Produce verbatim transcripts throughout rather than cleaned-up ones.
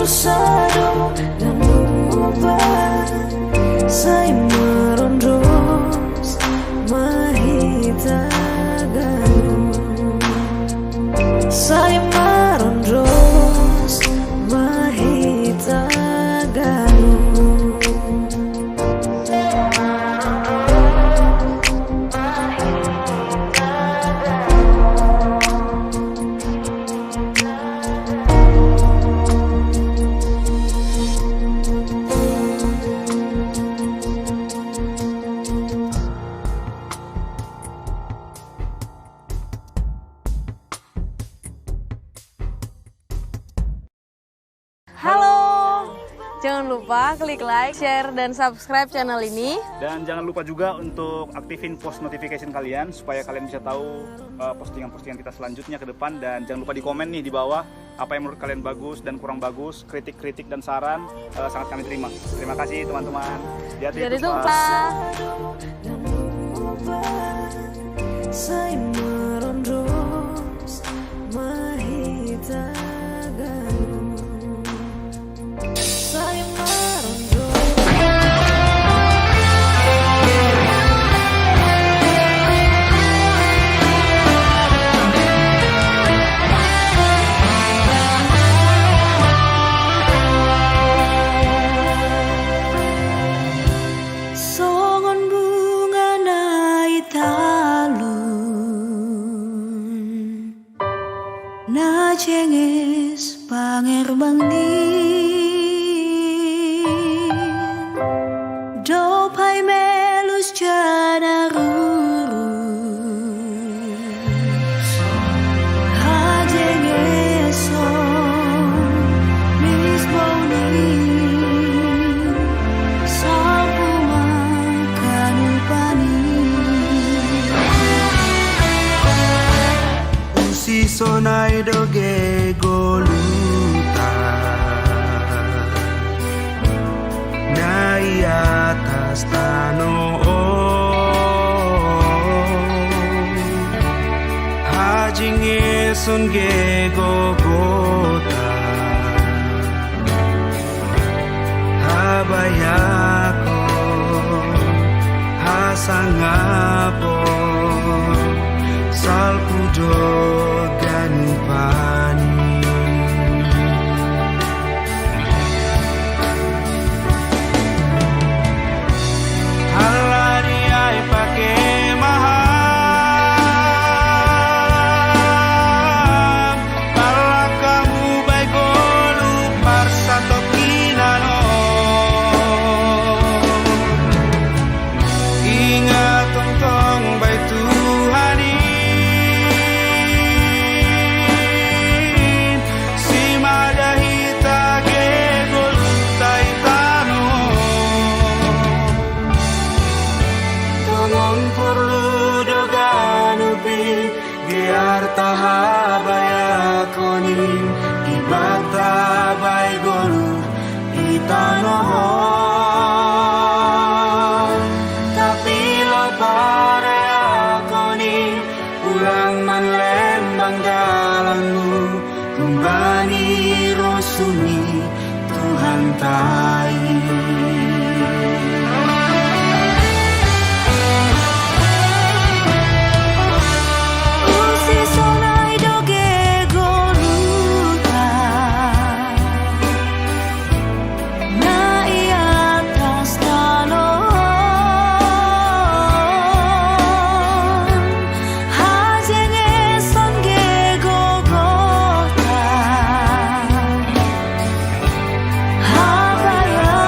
Sado dan lupa sai marondros mahita ganu. Sai marondros mahita ganu. Halo. Jangan lupa klik like, share, dan subscribe channel ini. Dan jangan lupa juga untuk aktifin post notification kalian supaya kalian bisa tahu eh, postingan-postingan kita selanjutnya ke depan. Dan jangan lupa di komen nih di bawah apa yang menurut kalian bagus dan kurang bagus, kritik-kritik dan saran eh, sangat kami terima. Terima kasih teman-teman. Jadi Jadi lupa. Lupa. Sai marondros mahita ganu. Sai marondros. Songon bunga na i talun na jenges pangerbangnin, dob hai melus jana ruru. Hajengeson misboni sapu makanupa ni. Usi sonai doge goluta na i atas tano on. Hajengeson ge gogota habayakon hasangapon salpu dogan pani. Halani ai pake maham pallakamu bai golu parsatokkinan on. Ingat tongtong bai Tuhan in, simada hita ge goluta i tano. Tongon porlu do ganup i, gear tahabayakon i, Debata bai golup i tano on. Tapi laho parayakon i, ulang manlembang dalanmu humbani rosuMi Tuhanta i. Usi sonai doge goluta na i atas tano on. Hajengeson ge gogota habayakon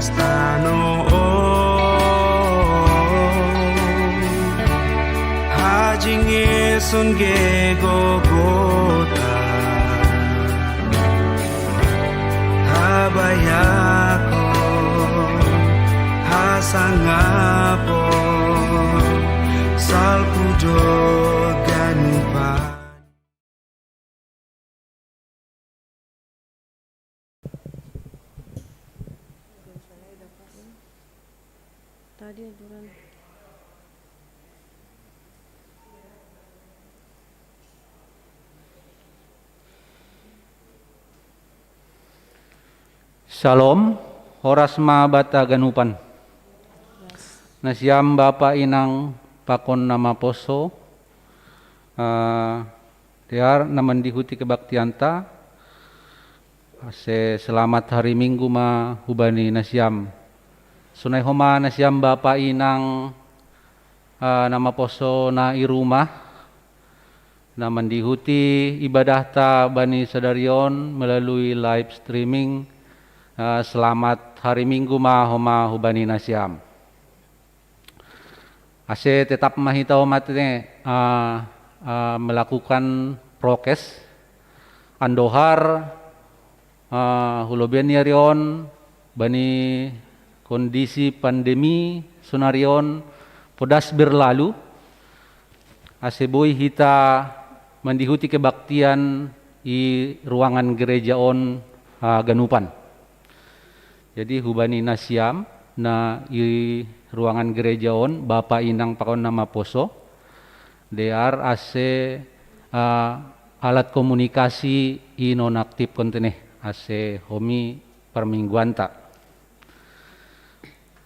Tano o hajinge sun ge Golgota, habayako, hasangapo, salpudo ganupan. Tadi aturan. Shalom, horas ma banta ganupan. Nasiam bapa inang pakon na maposo, eh, dear na mandihuti kebaktianta, ase selamat hari Minggu ma hubani nasiam. Sonai homa nasiam bapa inang, eh, na maposo na i rumah, na mandihuti ibadahta bani sadari on melalui live streaming, eh, selamat hari Minggu ma homa hubani nasiam. Ase tetap ma hita omat ne, eh, eh, melakukan prokes, andohar, eh, hulobian ni ari on, bani kondisi pandemi sonari on podas berlalu, ase boi hita mandihuti kebaktian i ruangan gereja on, ah, ganupan. Jadi hubani nasiam na i ruangan gereja on, bapa inang pakon na maposo, dear ase, ah, alat komunikasi i nonaktifkon tene, ase homi parmingguanta.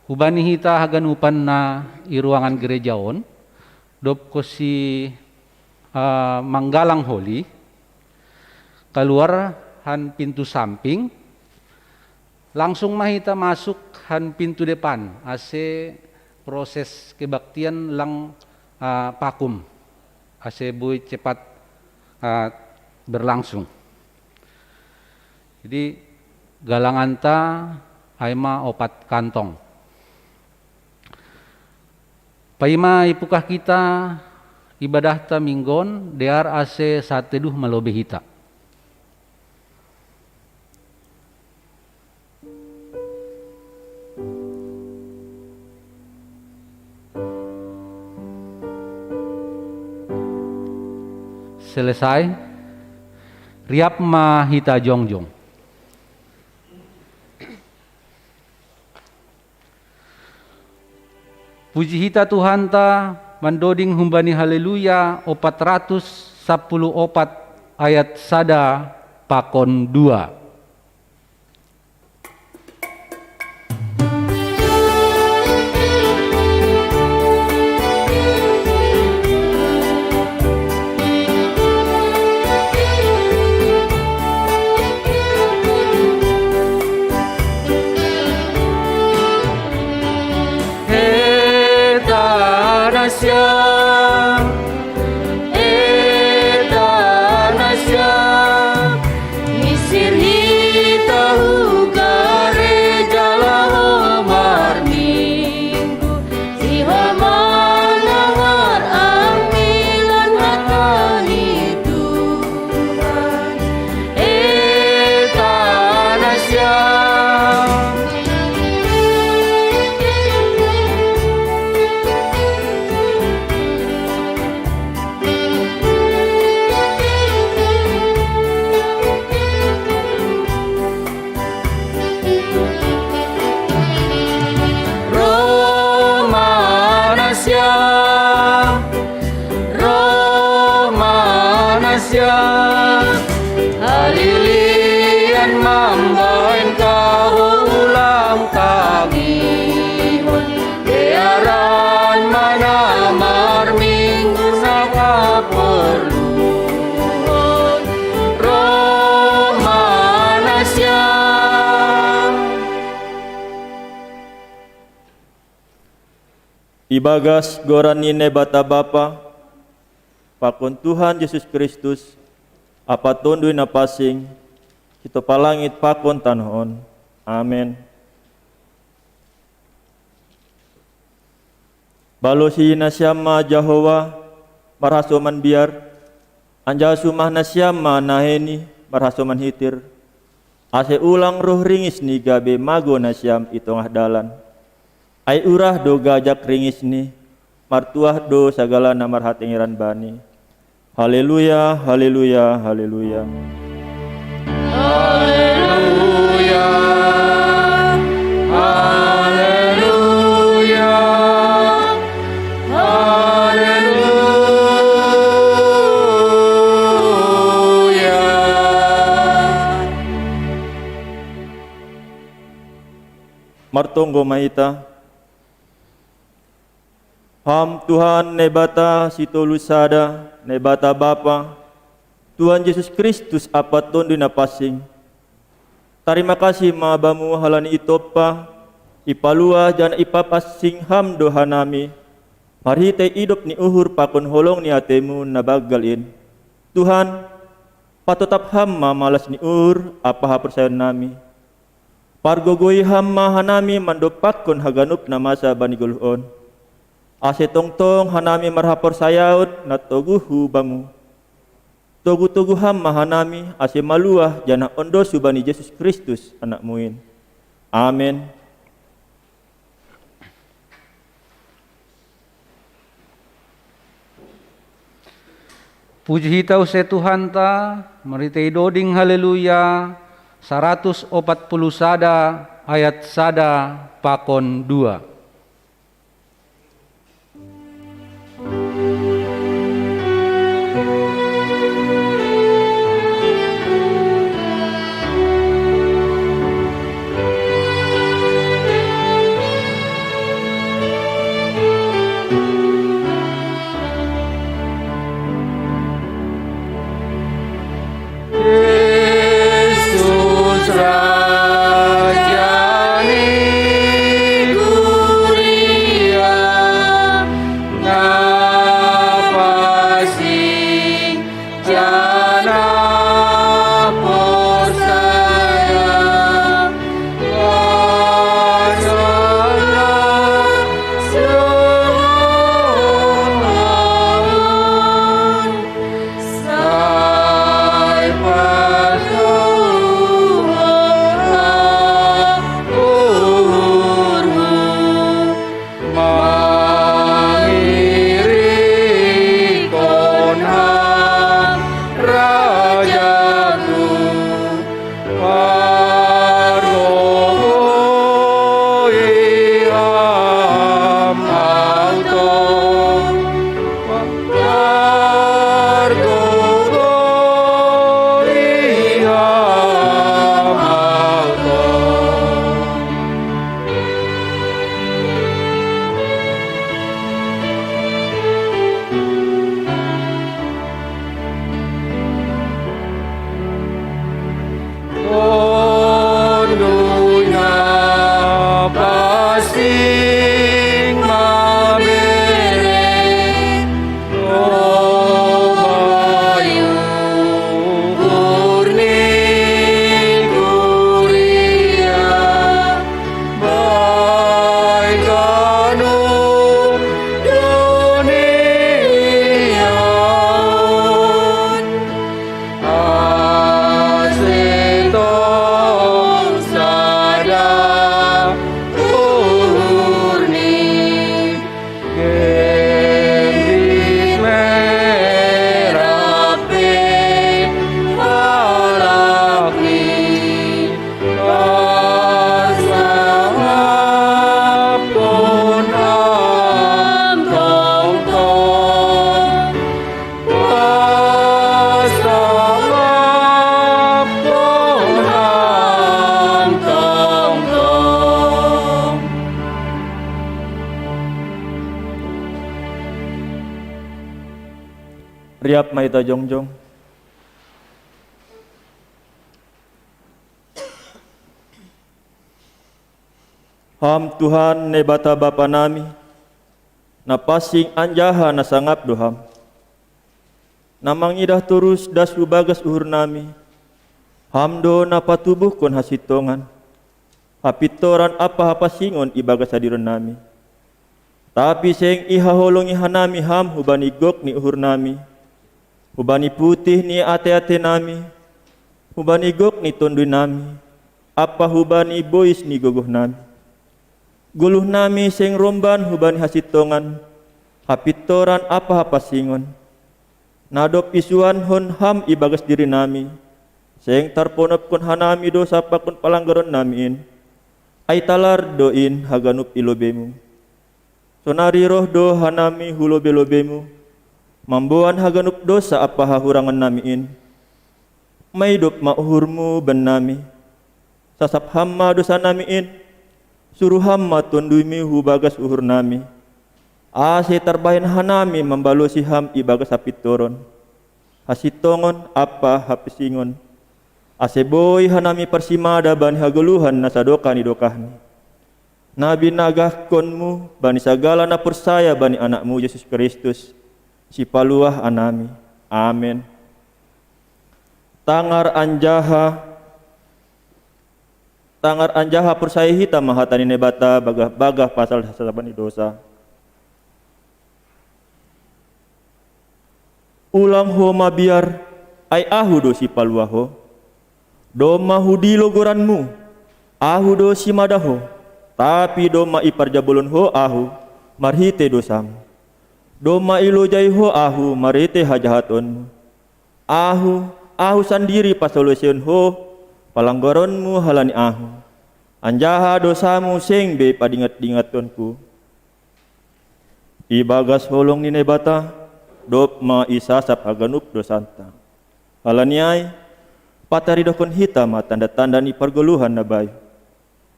Hubani hita haganupan na i ruangan gereja on, dob konsi, ah, manggalang holi, kaluar han pintu samping, langsung ma hita masuk han pintu depan, ase proses kebaktian lang, ah, pakum, ase boi cepat, ah, berlangsung. Jadi galanganta ai ma opat kantong. Paima ipukah hita ibadahta minggu on, dear ase sateduh ma lobei hita. Selesai, riap ma hita jongjong. Puji hita Tuhanta mandoding humbani Haleluya opat ratus sapuluh opat ayat sada pakon dua. Eutanasia, eutanasia, misir hita hu gareja laho marminggu, si ho mandohar ambilan hata ni Tuhan. Eutanasia. Roh ma na siam, Roh ma na siam, halilian mambahen kahoulan tangihon, dearan ma na marminggu na haporluhon. Roh ma na siam. Ibagas goran ni Naibata Bapa, pakon Tuhan Jesus Kristus, ampa Tonduy Napansing, sitopa langit pakon tanoh on. Amen. Palosi nasiam ma Jahowa marhasoman biar, anjaha sumah nasiam ma naheni marhasoman hitir, ase ulang roh ringisni gabe magou nasiam i tongah dalan. Ai urah do gajak ringisni, martuah do sagala na marhatengeran bani. Haleluya, haleluya, haleluya. Haleluya, haleluya, haleluya. Martonggo ma hita. Ham Tuhan Naibata sitolu sada, Naibata Bapa, Tuhan Jesus Kristus ampa Tonduy Napansing. Tarima kasih ma Bamu halani itompa, ipaluah janah ipapansing Ham do hanami, marhitei idop ni uhur pakon holong ni atei-Mu na banggal in. Tuhan, patotap Ham ma malas ni uhur ampa haporsayaon nami. Pargogoi Ham ma hanami mandompakkon haganup na masa bani goluh on, ase tongtong hanami marhaporsayaon na toguh hu Bamu. Togu-togu Ham ma hanami, ase maluah janah ondos hubani Jesus Kristus, Anak-Mu in. Amen. Puji hita use Tuhanta, marhitei doding Haleluya, saratus ompat puluh sada, ayat sada pakon dua. Kristus Raja ni kuria, na pansing janah porsaya. Mangiringkon Ham, Rajaku, pargogoi Ham Ahu tong, pargogoi Ham Ahu tong. Tonduy Napansing mambere, o bayu uhur ni kuria, baik ganup dunia on. Ase tong sada uhur ni gendit merah pe halak ni pasangapkon Ham tongtong. Pasangapkon Ham tongtong. Riap ma hita jongjong. Ham Tuhan Naibata Bapa nami, na pansing anjaha na sangap do Ham. Na mangidah torus das hu bagas uhur nami, Ham do na patubuhkon hasintongan, hapintoran ampa hapansingon ibagas hadiron nami. Tapi seng ihaholongi hanami Ham hubani gok ni uhur nami, hubani putih ni ate-ate nami, hubani gok ni tondui nami, ampa hubani bois ni gogoh nami. Goluh nami seng romban hubani hasintongan, hapintoran ampa hapansingon. Na dob isuankon Ham ibagas diri nami, seng tarponopkon hanami dousa pakon palanggaron nami in, ai talar do in haganup i lobeiMu. Sonari roh do hanami hu lobei-lobeiMu, mamboan haganup dousa ampa hahurangon nami in. Maidop ma uhurMu bannami. Sasap Ham ma dousa nami in. Suru Ham ma TonduyMi hu bagas uhur nami, ase tarbahen hanami mambalosi Ham ibagas hapintoron, hasintongon ampa hapansingon, ase boi hanami parsimada bani hagoluhan na sadokah ni dokahni, na binagahkonMu bani sagala na porsaya bani AnakMu Jesus Kristus, Sipaluah-anami. Amen. Tangar anjaha Tangar anjaha porsaya hita ma hata ni Naibata bagah-bagah pasal hasasapan ni dousa. Ulang ho mabiar, ai Ahu do Sipaluah ho. Domma hudilo goranMu, Ahu do simada ho, tapi domma iparjabolon ho Ahu marhitei dousaMu. Domma ilojai ho Ahu marhitei hajahatonMu. Ahu, Ahu sandiri pasoloseihon ho palanggaronMu halani Ahu, anjaha dousaMu seng be padingat-dingatonku. Ibagas holong ni Naibata, dob ma isasap haganup dousanta. Halani ai, pataridohkon hita ma tanda-tanda ni pargoluhan na bayu.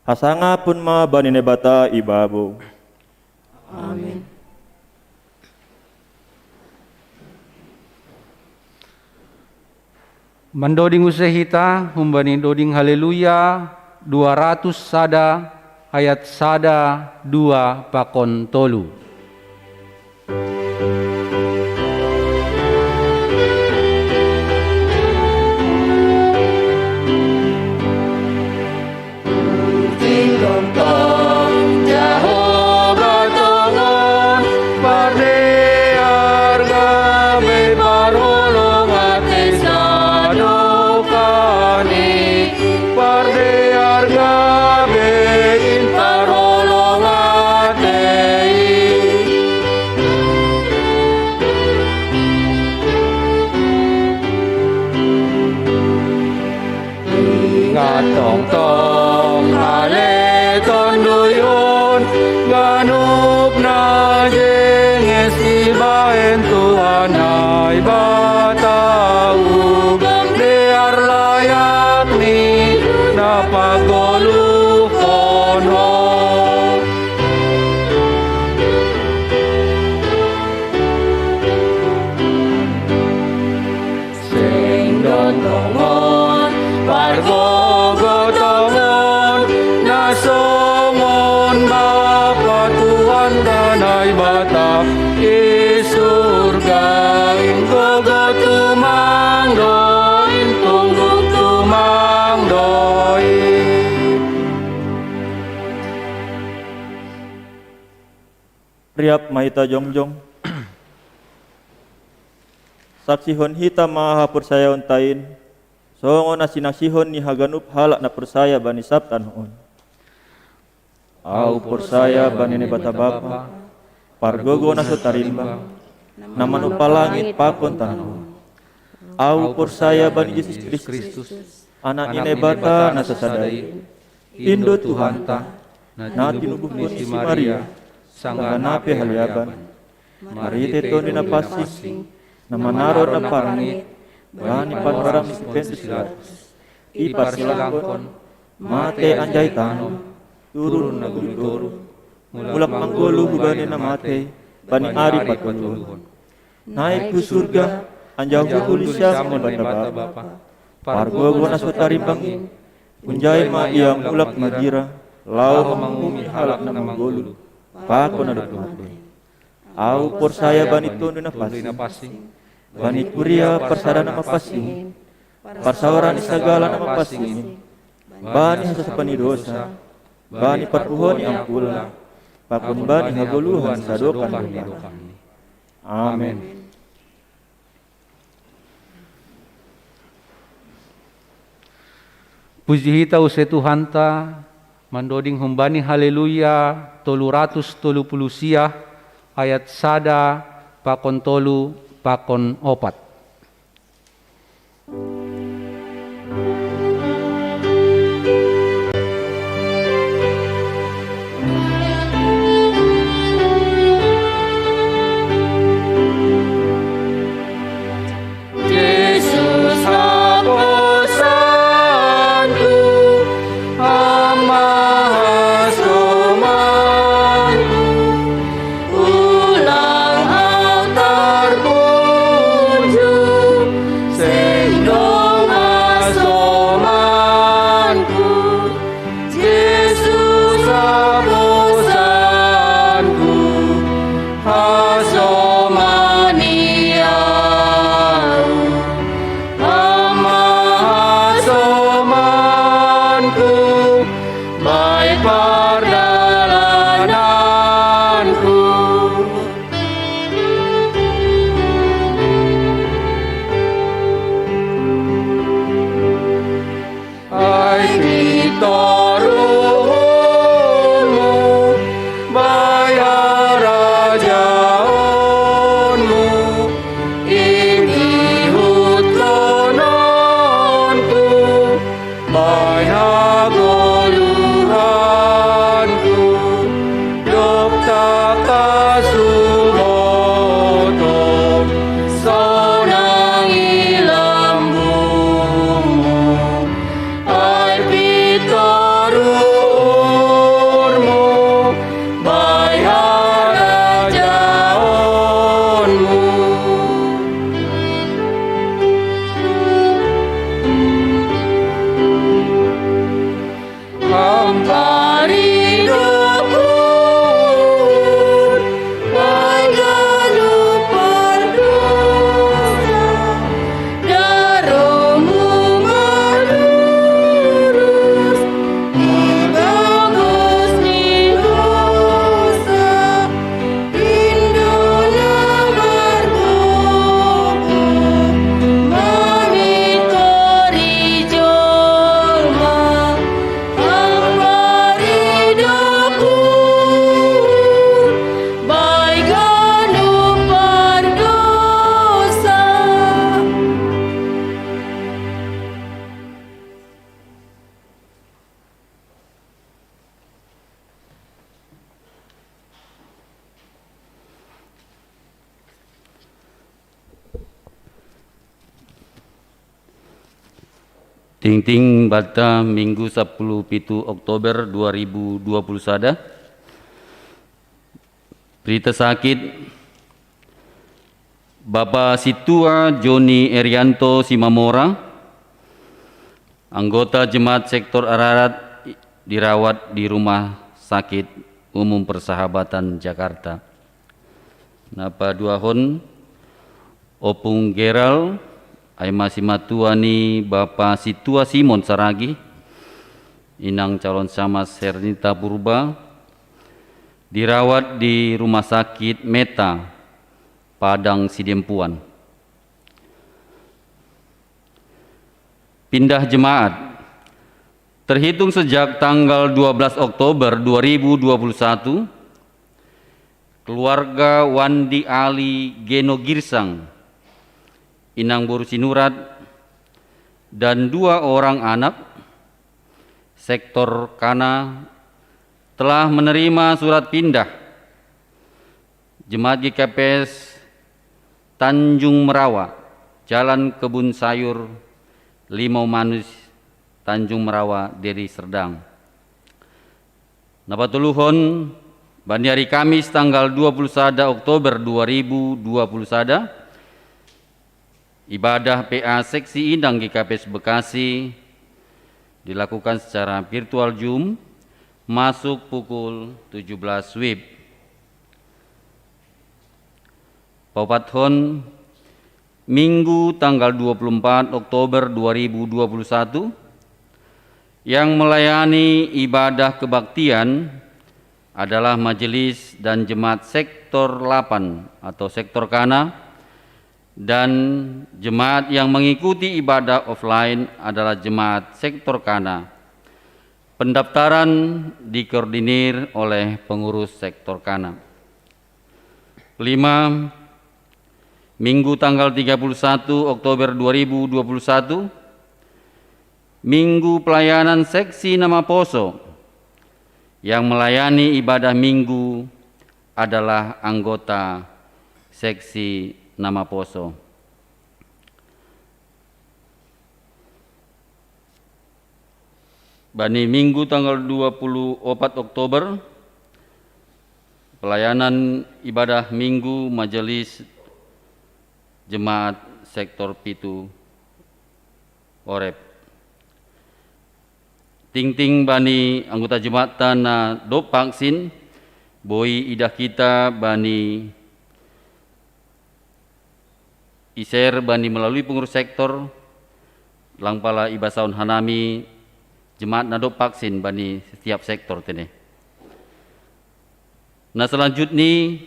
Hasangapon ma bani Naibata i babou. Amen. Mandoding use hita humbani doding Haleluya dua ratus sada, ayat sada, dua pakon tolu. Tongtong Jahowa tongon, pardear gabe parholong atei sadokahni, pardear gabe in parholong atei. Ingat tongtong ale tonduyon, ganup na jenges ibahen Tuhan Naibata, uga dear layakni na pagoluhon ho. Seng dohot tongon pargogoh tongon na songon Bapa Tuhanta Naibata i surga, in gogoh tumang do, in tunggung tumang do i. Riap ma hita jongjong. Saksihon hita ma haporsayaonta in, songon na sinaksihon ni haganup halak na porsaya bani sab tanoh on. Ahu porsaya bani Naibata Bapa, pargogoh na so tarimbang, na manompa langit pakon tanoh on. Ahu porsaya bani Jesus Kristus, Anak ni Naibata na sasada i, in do Tuhanta, na tinubuhkon ni si Maria, sanggah na pe haleaban, marhitei Tondi Napansing, na manaron na parngit bani panorang ni si Pontius Pilatus, iparsilangkon, mate anjaha itanom, turun nagori toruh, mulak manggoluh hubani na matei bani ari patoluhon. Naik hu surga, anjaha hundul siam Naibata Bapa, pargogoh na so tarimbang in. Unjai ma Ia mulak magira, laho manguhumi halak na manggoluh pakon na dob matei. Ahu porsaya bani Tondi Napansing, bani kuria parsada na mapansing in, parsaoran ni sagala na mapansing in, bani hasasapan ni dousa, bani parpuhoon ni angkula, pakon bani hagoluhan sadokan ni dokami. Amen. Puji hita use Tuhanta, mandoding humbani Haleluya tolu ratus tolu puluh sia, ayat sada pakon tolu pakon opat. Jesus haposanku, Ama hasomanku, ulang au tarpunjung, sendong hasomanku, Jesus haposanku, hasomani au, Ama hasomanku, bae pardalananku. Ai pito ruhunmu, bae harajaonmu, ingihut lononku, bae hagoluhanku, dob takasuboto sonang i lambungmu. Ai pito ruhunmu, bae harajaonmu. Ampari dohur, bae ganup pardosa, daromu madurus, i bagas ni dosa, Indona margogoh, mamitori jolma, ampari dohur, bae ganup pardosa. Tingting banta Minggu sapuluh pitu Oktober dua ribu dua puluh sada. Berita sakit, Bapa Situa Joni Erianto Simamora, anggota jemaat sektor Ararat, dirawat di Rumah Sakit Umum Persahabatan Jakarta. Napa duahon, Opung Geral, ai masimatua ni Bapa Situa Simon Saragih, Inang Calon Camas Hernita Purba, dirawat di Rumah Sakit Meta, Padang Sidempuan. Pindah jemaat. Terhitung sejak tanggal dua belas Oktober dua ribu dua puluh satu, keluarga Wandi Ali Geno Girsang, Inang Boru Sinurat, dan dua orang anak sektor Kana telah menerima surat pindah Jemaat G K P S Tanjung Merawa, Jalan Kebun Sayur, Limau Manis, Tanjung Merawa, Deli Serdang. Napa tuluhon, bani hari Kamis tanggal dua puluh sada Oktober dua ribu dua puluh sada, ibadah P A Seksi Inang G K P S Bekasi dilakukan secara virtual Zoom masuk pukul tujuh belas wib. Paupathon, Minggu tanggal dua puluh empat Oktober dua ribu dua puluh satu, yang melayani ibadah kebaktian adalah majelis dan jemaat sektor delapan atau sektor Kana, dan jemaat yang mengikuti ibadah offline adalah jemaat sektor Kana. Pendaftaran dikoordinir oleh pengurus sektor Kana. Lima, Minggu tanggal tiga puluh satu Oktober dua ribu dua puluh satu, Minggu pelayanan seksi Namaposo. Yang melayani ibadah Minggu adalah anggota seksi Namaposo. Bani Minggu tanggal dua puluh opat Oktober, pelayanan ibadah Minggu Majelis Jemaat Sektor Pitu Orep. Tingting bani anggota jemaat na dob vaksin, boi idah kita bani i-share bani melalui pengurus sektor, lang pala ibasaon hanami jemaat na dob vaksin bani setiap sektor tene. Na selanjutni,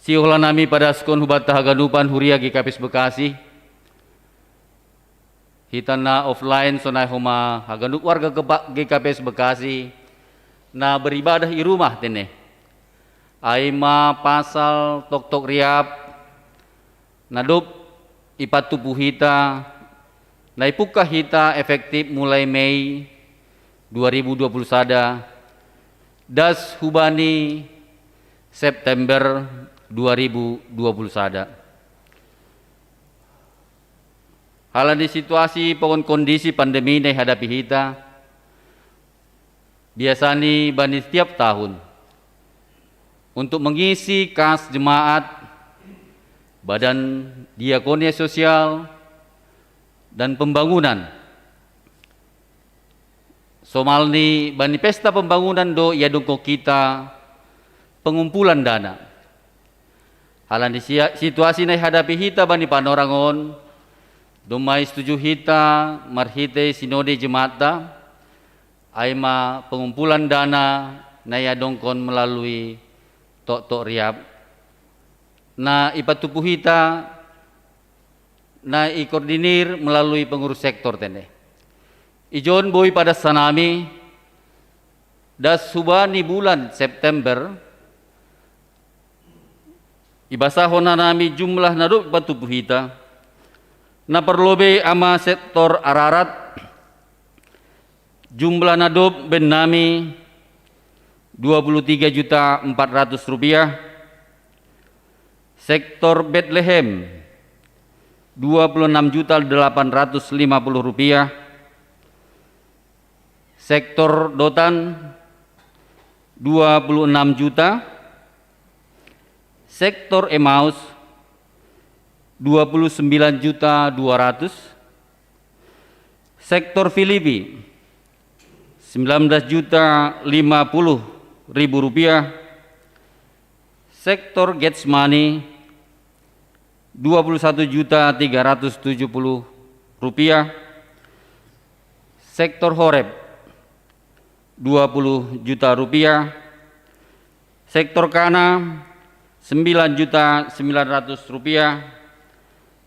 sihol hanami padaskon hubanta haganupan huria G K P S Bekasi, hita na offline sonai homa haganup warga Gepa-, G K P S Bekasi na beribadah i rumah tene. Ai ma pasal toktok riap na dob ipatupu hita, na ipungkah hita efektif mulai Mei dua ribu dua puluh sada, das hubani September dua ribu dua puluh sada. Halani situasi pokon kondisi pandemi na ihadapi hita, biasani bani setiap tahun, untuk mengisi kas jemaat, badan diakonia sosial, dan pembangunan. Somalni bani pesta pembangunan do iadongko kita pengumpulan dana. Halani sia-, situasi na ihadapi hita bani panorang on, domma istuju hita marhitei sinode jemaatta, ai ma pengumpulan dana na iadongkon melalui toktok riap, na ipatupu hita, na ikoordinir melalui pengurus sektor tene. Ijon boi padas hanami, das hubani bulan September, ibasahon hanami jumlah na dob ipatupu hita, na parlobei ama sektor Ararat, jumlah na dob bennami dua puluh tiga juta empat ratus rupiah, sektor Betlehem dua puluh enam juta delapan ratus lima puluh rupiah, sektor Dotan dua puluh enam juta, sektor Emaus dua puluh sembilan juta dua ratus, sektor Filipi sembilan belas juta lima puluh ribu rupiah, sektor Getsemani dua puluh satu juta tiga ratus tujuh puluh rupiah, sektor Horeb dua puluh juta rupiah, sektor Kana sembilan juta sembilan ratus rupiah,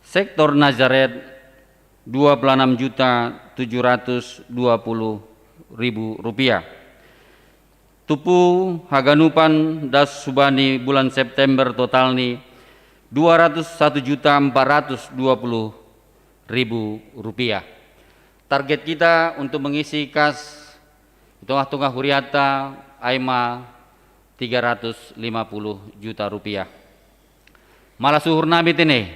sektor Nazaret dua puluh enam juta tujuh ratus dua puluh ribu rupiah. Tupu haganupan das hubani bulan September totalni dua ratus satu juta empat ratus dua puluh ribu rupiah. Target kita untuk mengisi kas di tongah-tongah huriata ai ma tiga ratus lima puluh juta rupiah. Malas uhur nami tene,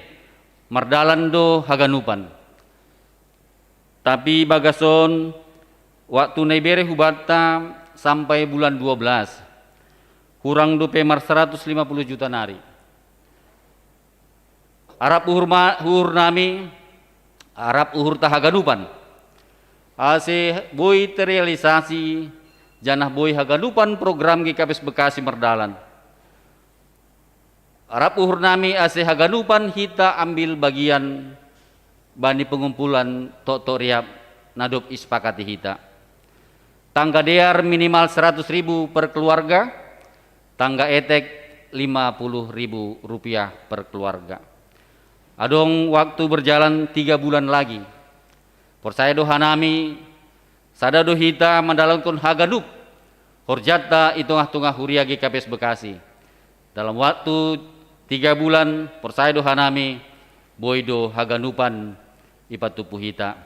mardalan do haganupan. Tapi bagason waktu na ibere hubanta sampai bulan dua belas, hurang dope mar seratus lima puluh juta nari. Arap uhur ma-, uhur nami, arap uhurta haganupan, ase boi terrealisasi janah boi haganupan program G K P S Bekasi mardalan. Arap uhur nami ase haganupan hita ambil bagian bani pengumpulan toktok riap na dob isepakati hita. Tangga dear minimal seratus ribu per keluarga, tangga etek lima puluh ribu rupiah per keluarga. Adong waktu berjalan tiga bulan lagi. Porsaya do hanami, sada do hita mandalankon haganup horjanta i tongah-tongah huria G K P S Bekasi. Dalam waktu tiga bulan, porsaya do hanami, boi do haganupan ipatupu hita.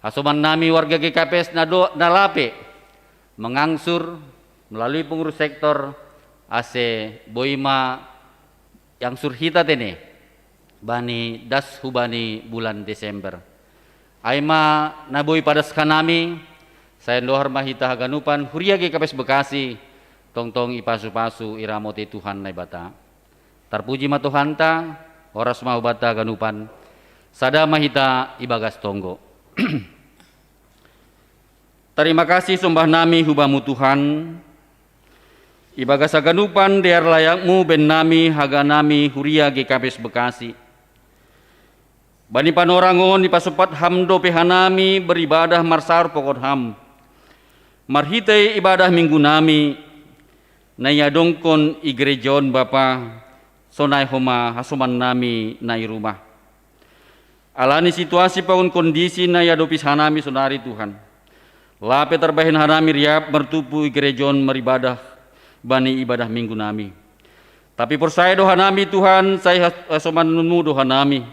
Hasoman nami warga G K P S na do, na lape mangangsur melalui pengurus sektor, ase boi ma iangsur hita tene bani das hubani bulan Desember. Ai ma na boi padas hanami, sai ndohar ma hita haganupan huria G K P S Bekasi, tongtong ipasu-pasu iramoti Tuhan Naibata. Tarpuji ma Tuhanta, horas ma hubanta haganupan, sada ma hita ibagas tonggo. Tarima kasih sombah nami hu Bamu Tuhan, ibagas haganupan dear layakMu baen nami haganami huria G K P S Bekasi. Bani panorang on ipasopat Ham dope hanami beribadah marsaor pakon Ham. Marhitei ibadah minggu nami, na iadongkon i gereja on Bapa, sonai homa hasoman nami na i rumah. Alani situasi pakon kondisi na iadopi hanami sonari Tuhan, lape tarbahen hanami riap martumpu i gereja on maribadah bani ibadah minggu nami. Tapi porsaya do hanami Tuhan, sai has-, hasomanMu do hanami.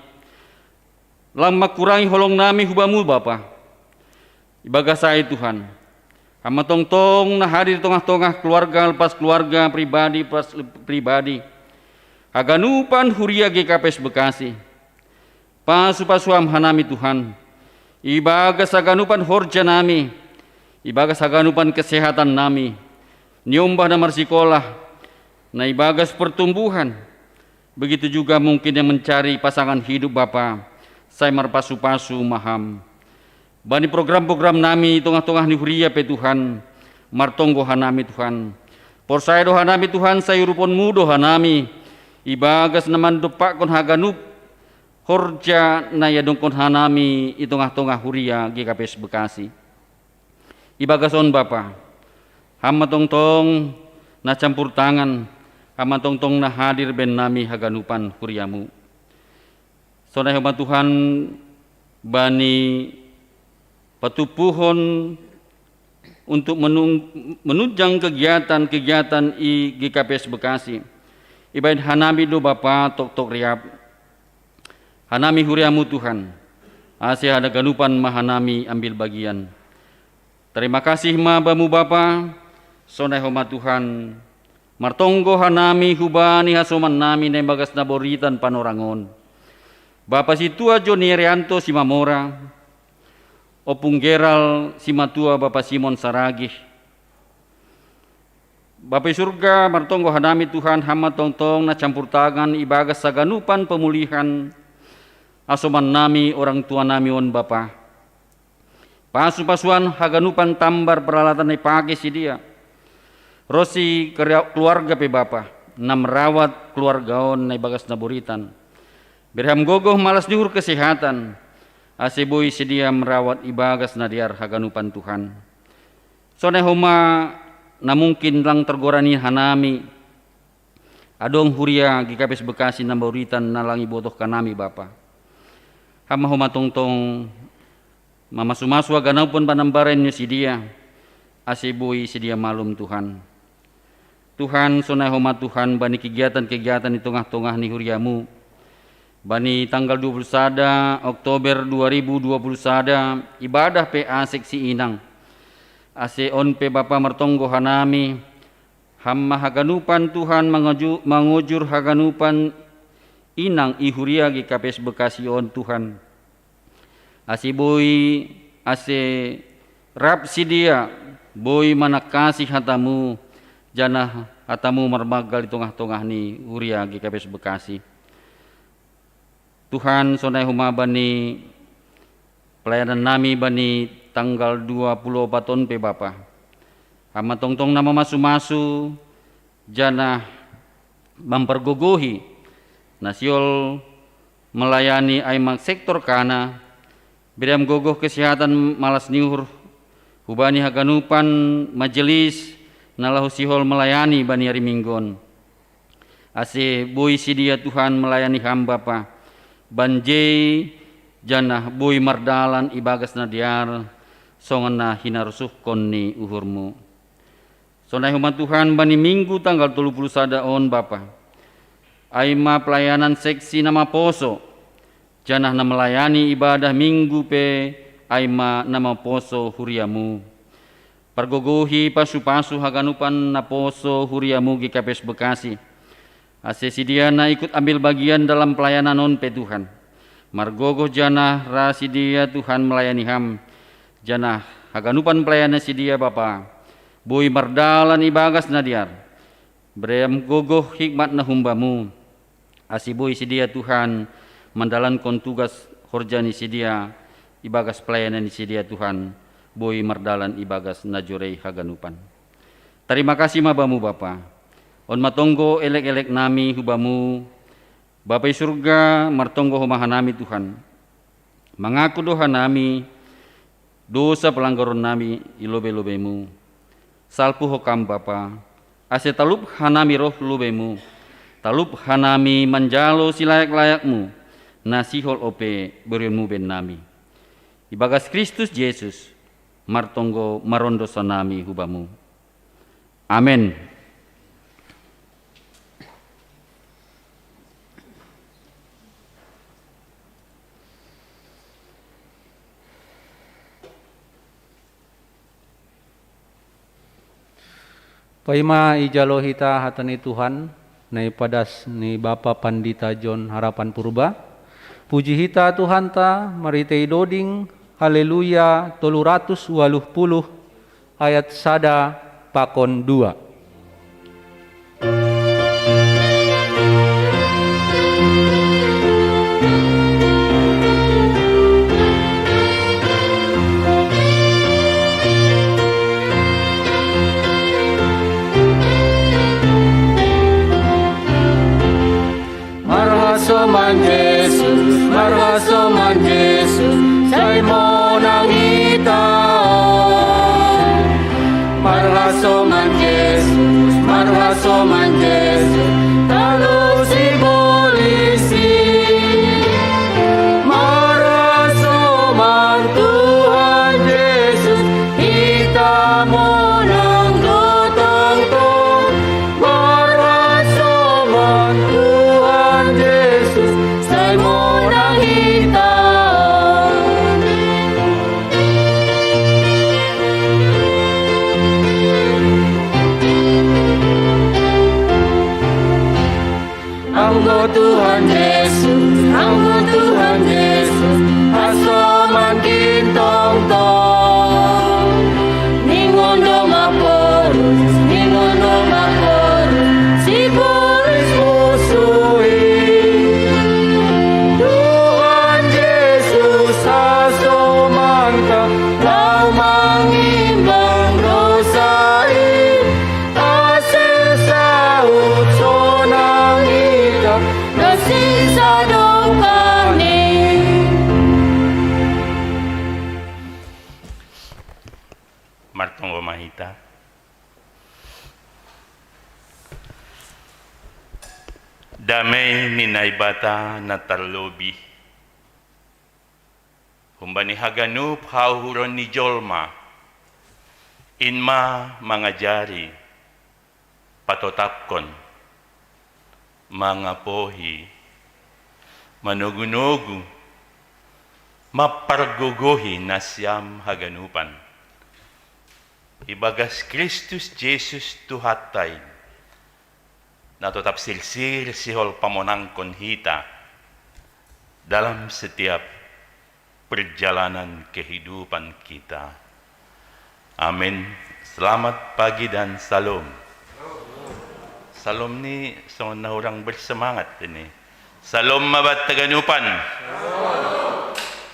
Lang mangkurangi holong nami hu Bamu Bapa. Ibagas ai Tuhan, Ham ma tongtong na hadir tongah-tongah keluarga lepas keluarga, pribadi lepas pribadi, haganupan huria G K P S Bekasi. Pasu-pasu Ham hanami Tuhan, ibagas haganupan horja nami, ibagas haganupan kesehatan nami, niombah na marsikolah, na ibagas pertumbuhan, begitu juga mungkin yang mencari pasangan hidup Bapa, sai marpasu-pasu ma Ham. Bani program-program nami tongah-tongah ni huria pe Tuhan, martonggo hanami Tuhan. Porsaya do hanami Tuhan, sai uruponMu do hanami, ibagas na mandompakkon haganup horja na iadongkon hanami i tongah-tongah huria G K P S Bekasi. Ibagas on Bapa, Ham ma tongtong na campur tangan, Ham ma tongtong na hadir baen nami haganupan huriaMu. Sonai homa Tuhan bani patumpuhon untuk menung-, menunjang kegiatan-kegiatan i G K P S Bekasi. Ibaen hanami do Bapa toktok riap. Hanami huriaMu Tuhan, ase haganupan ma hanami ambil bagian. Tarima kasih ma Bamu Bapa, sonai homa Tuhan, martonggo hanami hubani hasoman nami na ibagas na boritan panorang on. Bapa Sintua Joni Erianto Simamora, Ompung Geral Simatua Bapa Simon Saragih. Bapa i surga, martonggo hanami Tuhan, Ham ma tongtong na campur tangan ibagas haganupan pemulihan hasoman nami orang tua nami on Bapa. Pasu-pasuan haganupan tambar peralatan na ipake sidea, ronsi keria-, keluarga pe Bapa, na merawat keluarga on na ibagas na boritan. Bere Ham gogoh malas ni uhur kesehatan, ase boi sidea merawat ibagas na dear haganupan Tuhan. Sonai homa na mungkin lang targoran ni hanami, adong huria G K P S Bekasi na boritan na lang ibotoh hanami Bapa. Ham ma homa tongtong mamasu-masu haganupan panambaran ni sidea, ase boi sidea malum Tuhan. Tuhan, sonai homa Tuhan bani kegiatan-kegiatan i tongah-tongah ni huriaMu. Bani tanggal dua puluh sada Oktober dua ribu dua puluh sada, ibadah P A seksi Inang. Ase on pe Bapa martonggo hanami, Ham ma haganupan Tuhan mangoju-, mangojur haganupan inang i huria G K P S Bekasi on Tuhan. Ase boi, ase rap sidea, boi manangkasi hataMu, janah hataMu marbanggal i tongah-tongah ni huria G K P S Bekasi. Tuhan, sonai homa bani pelayanan nami bani tanggal dua puluh opat on pe Bapa. Ham ma tongtong na mamasu-masu, janah mampargogohi na sihol melayani ai ma sektor kana, bere Ham gogoh kesehatan malas ni uhur hubani haganupan majelis na laho sihol melayani bani ari Minggu on. Ase boi sidea Tuhan melayani Ham Bapa, banjei janah boi mardalan ibagas na dear, songon na hinarosuhkon ni uhurMu. Sonai homa Tuhan bani Minggu tanggal tolu puluh sada on Bapa, ai ma pelayanan seksi na maposo, janah na melayani ibadah Minggu pe ai ma na maposo huriaMu. Pargogohi pasu-pasu haganupan na poso huriaMu G K P S Bekasi, ase sidea na ikut ambil bagian dalam pelayanan on pe Tuhan. Margogoh janah ra sidea Tuhan melayani Ham, janah haganupan pelayanan sidea Bapa, boi mardalan ibagas na dear. Bere Ham gogoh hikmat na humbaMu, ase boi sidea Tuhan mandalankon tugas horja ni sidea, ibagas pelayanan ni sidea Tuhan, boi mardalan ibagas na jorei haganupan. Tarima kasih ma Bamu Bapa. On ma tonggo elek-elek nami hu Bamu, Bapa i surga, martonggo homa hanami Tuhan. Mangaku do hanami dosa pelanggaron nami i lobei-lobeiMu. Salpu ho Kam Bapa, ase talup hanami roh lobeiMu, talup hanami manjalo silayak-layakMu, na sihol ope berionMu bennami. Ibagas Kristus Jesus, martonggo marondos hanami hu Bamu. Amen. Paima ijalo hita hata ni Tuhan, na ipadas ni Bapa Pandita John Harapan Purba. Puji hita Tuhanta, marhitei doding, Haleluya, tolu ratus ualuh puluh, ayat sada pakon dua. Marhasoman Jesus, marhasoman Jesus, sai monang hita. Marhasoman Jesus, marhasoman Jesus, talup sibolis i. Marhasoman Tuhan Jesus, hita monang do tongtong. Marhasoman Tuhan Jesus, sai monang hita. Anggo Tuhan Jesus, anggo Tuhan Jesus, hasoman gintong tong. Ningon do maporus, ningon do maporus, sibolis musu i. Tuhan Jesus hasomanta, laho mangimbang dosa i. Ase saut sonang hita, dosa i sadokah ni. Martonggo ma hita. Damei ni Naibata na tarlobih humbani haganup hauhuron ni jolma, in ma mangajari, patotapkon, mangapohi, manogu-nogu, mampargogohi nasiam haganupan. Ibagas Kristus Jesus Tuhanta i, na totap sirsir sihol pamonangkon hita dalam setiap perjalanan kehidupan kita. Amin. Selamat pagi dan salam. Salam ni songon na hurang bersemangat ini. Salam ma banta haganupan.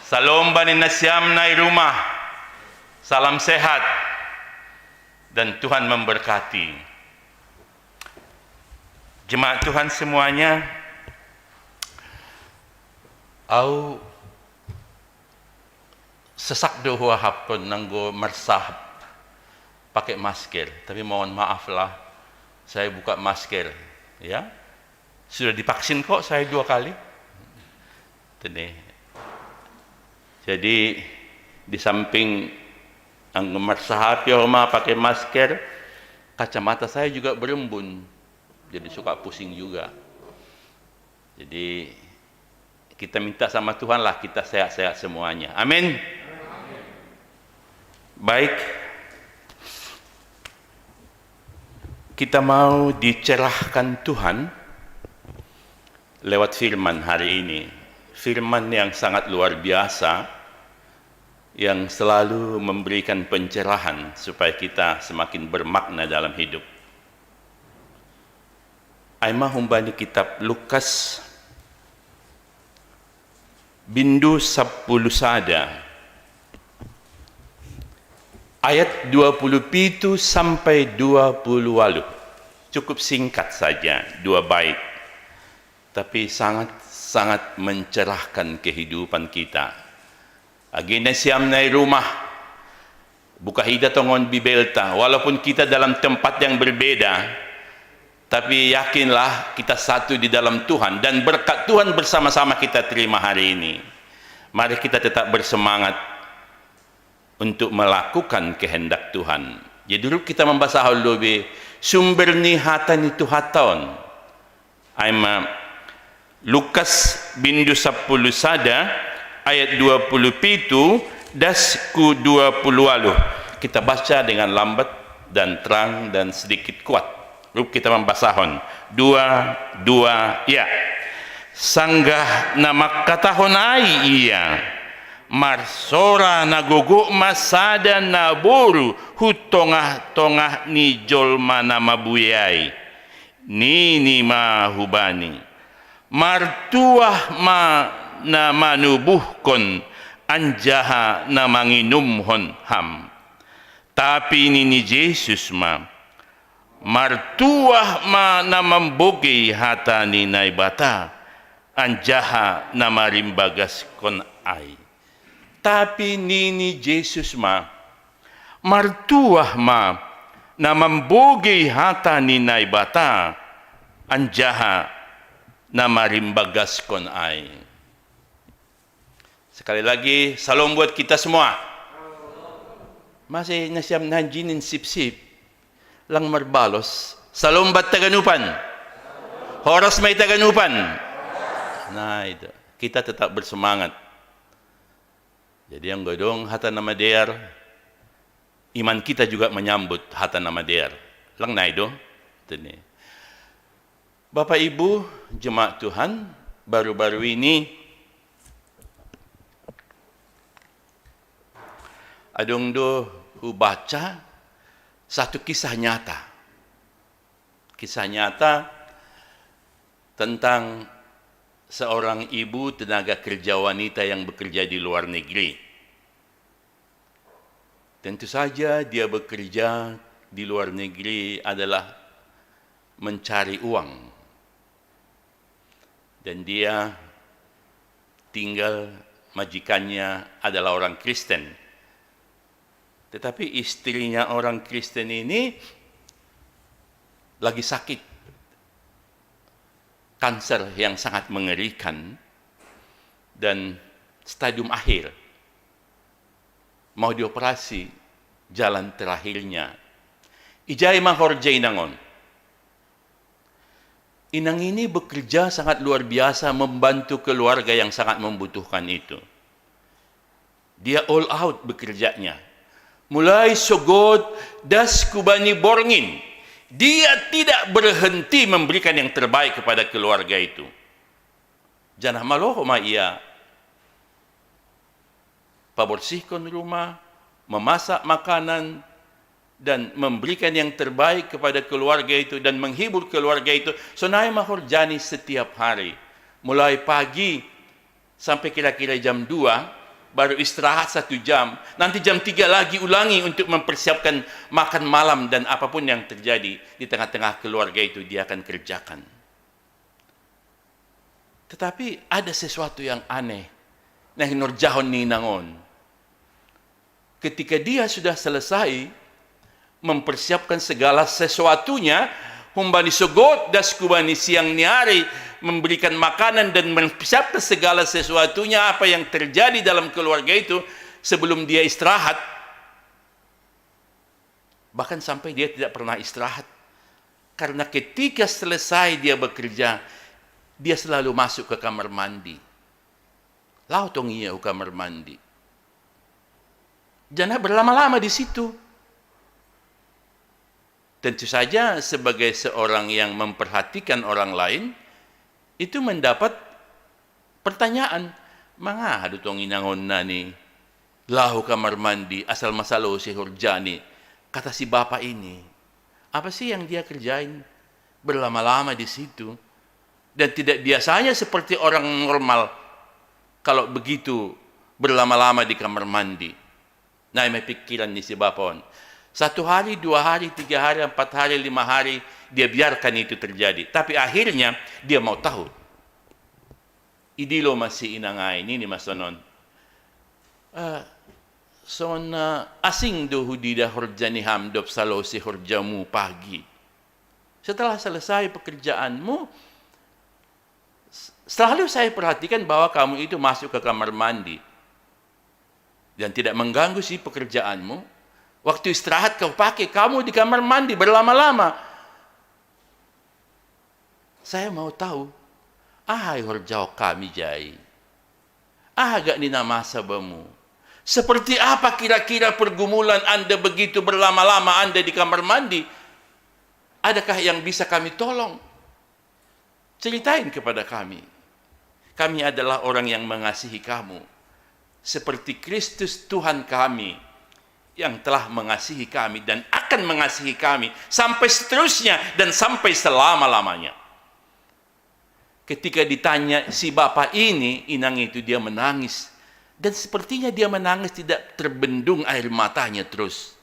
Salam bani nasiam na i rumah. Salam sehat. Dan Tuhan memberkati. Jemaat Tuhan semuanya, au sesak do huahapkon nanggo marsahap pakai masker. Tapi mohon maaf lah, saya buka masker, ya. Sudah divaksin kok saya dua kali. Tene. Jadi, di samping anggemar sahapyo ma pakai masker, kacamata saya juga berembun. Jadi suka pusing juga. Jadi, kita minta sama Tuhan lah, kita sehat-sehat semuanya. Amin. Baik. Kita mau dicerahkan Tuhan lewat firman hari ini. Firman yang sangat luar biasa, yang selalu memberikan pencerahan supaya kita semakin bermakna dalam hidup. Ai ma humbani kitab Lukas, bindu sappulu sada, ayat dua puluh pitu sampai dua puluh walu. Cukup singkat saja, dua bait. Tapi sangat-sangat mencerahkan kehidupan kita. Agi ne siam nai rumah, buka hita tongon Bibelta, walaupun kita dalam tempat yang berbeda, tapi yakinlah kita satu di dalam Tuhan, dan berkat Tuhan bersama-sama kita terima hari ini. Mari kita tetap bersemangat untuk melakukan kehendak Tuhan. Jadi, rup kita mambasahon lobi, sumber ni hata ni Tuhanta on. Ai ma Lukas bindu sappulu sada ayat dua puluh pitu das ku dua puluh walu. Kita baca dengan lambat dan terang dan sedikit kuat. Rup kita mambasahon. Dua, dua, ya. Sanggah na mangkatahon ai ia, marsora na gogo ma sada naboru hu tongah-tongah ni jolma na mabuei ai. Nini ma hubani, "Martuah ma na manubuhkon anjaha na manginumhon ham." Tapi nini Jesus ma, "Martuah ma na mambogei hata ni Naibata anjaha na marimbagaskon ai." Tapi nini Jesus ma, "Martuah ma na mambogei hata ni Naibata anjaha na marimbagaskon ai." Sekali lagi, salam buat kita semua. Masih nasiam nanjinin sipsip, lang marbalos, salam bat taganupan. Horas mai taganupan. Nah, itu. Kita tetap bersemangat. Jadi, anggo adong hata na madear, iman kita juga menyambut hata na madear. Lang nai do? Tene. Bapak Ibu, jemaat Tuhan, baru-baru ini adong do hubaca satu kisah nyata. Kisah nyata tentang seorang ibu tenaga kerja wanita yang bekerja di luar negeri. Tentu saja, dia bekerja di luar negeri adalah mencari uang. Dan dia tinggal, majikannya adalah orang Kristen. Tetapi istrinya orang Kristen ini lagi sakit kanser yang sangat mengerikan dan stadium akhir. Mau dioperasi, jalan terakhirnya. Ijai ma horja inang on. Inang ini bekerja sangat luar biasa membantu keluarga yang sangat membutuhkan itu. Dia all out bekerjanya. Mulai sogot das ku bani borngin, dia tidak berhenti memberikan yang terbaik kepada keluarga itu. Janah maloho ma ia paborsihkon rumah, memasak makanan, dan memberikan yang terbaik kepada keluarga itu dan menghibur keluarga itu. Sonai ma horjani setiap hari. Mulai pagi sampai kira-kira jam dua, baru istirahat satu jam. Nanti jam tiga lagi ulangi untuk mempersiapkan makan malam dan apapun yang terjadi di tengah-tengah keluarga itu dia akan kerjakan. Tetapi ada sesuatu yang aneh na hinorjahon ni inang on. Ketika dia sudah selesai, mempersiapkan segala sesuatunya, humbani sogot das kubani siang ni hari, memberikan makanan dan mempersiapkan segala sesuatunya, apa yang terjadi dalam keluarga itu sebelum dia istirahat. Bahkan sampai dia tidak pernah istirahat. Karena ketika selesai dia bekerja, dia selalu masuk ke kamar mandi. Lao tong ia ke kamar mandi. Jangan berlama-lama di situ. Tentu saja sebagai seorang yang memperhatikan orang lain, itu mendapat pertanyaan, "Manga hadu tong inangon nani lao kamar mandi asal masalo si horjani?" Kata si bapak ini, "Apa sih yang dia kerjain? Berlama-lama di situ. Dan tidak biasanya seperti orang normal kalau begitu berlama-lama di kamar mandi." Nah, pikiran ni si bapak on. Satu hari, dua hari, tiga hari, empat hari, lima hari, dia biarkan itu terjadi. Tapi akhirnya dia mau tahu. Idilo ma si inang ai nini ma sonon. "Eh, sonon, eh, asing do hudida horja ni ham dob salo si horjamu pagi. Setelah selesai pekerjaanmu, s- selalu saya perhatikan bahwa kamu itu masuk ke kamar mandi dan tidak mengganggu si pekerjaanmu. Waktu istirahat kau pakai kamu di kamar mandi berlama-lama. Saya mau tahu, ahai horjao kami jai? Aha gak nina masa bamu? Seperti apa kira-kira pergumulan Anda begitu berlama-lama Anda di kamar mandi? Adakah yang bisa kami tolong? Ceritain kepada kami. Kami adalah orang yang mengasihi kamu, seperti Kristus Tuhan kami yang telah mengasihi kami dan akan mengasihi kami sampai seterusnya dan sampai selama-lamanya." Ketika ditanya si bapak ini, inang itu, dia menangis. Dan sepertinya dia menangis tidak terbendung air matanya terus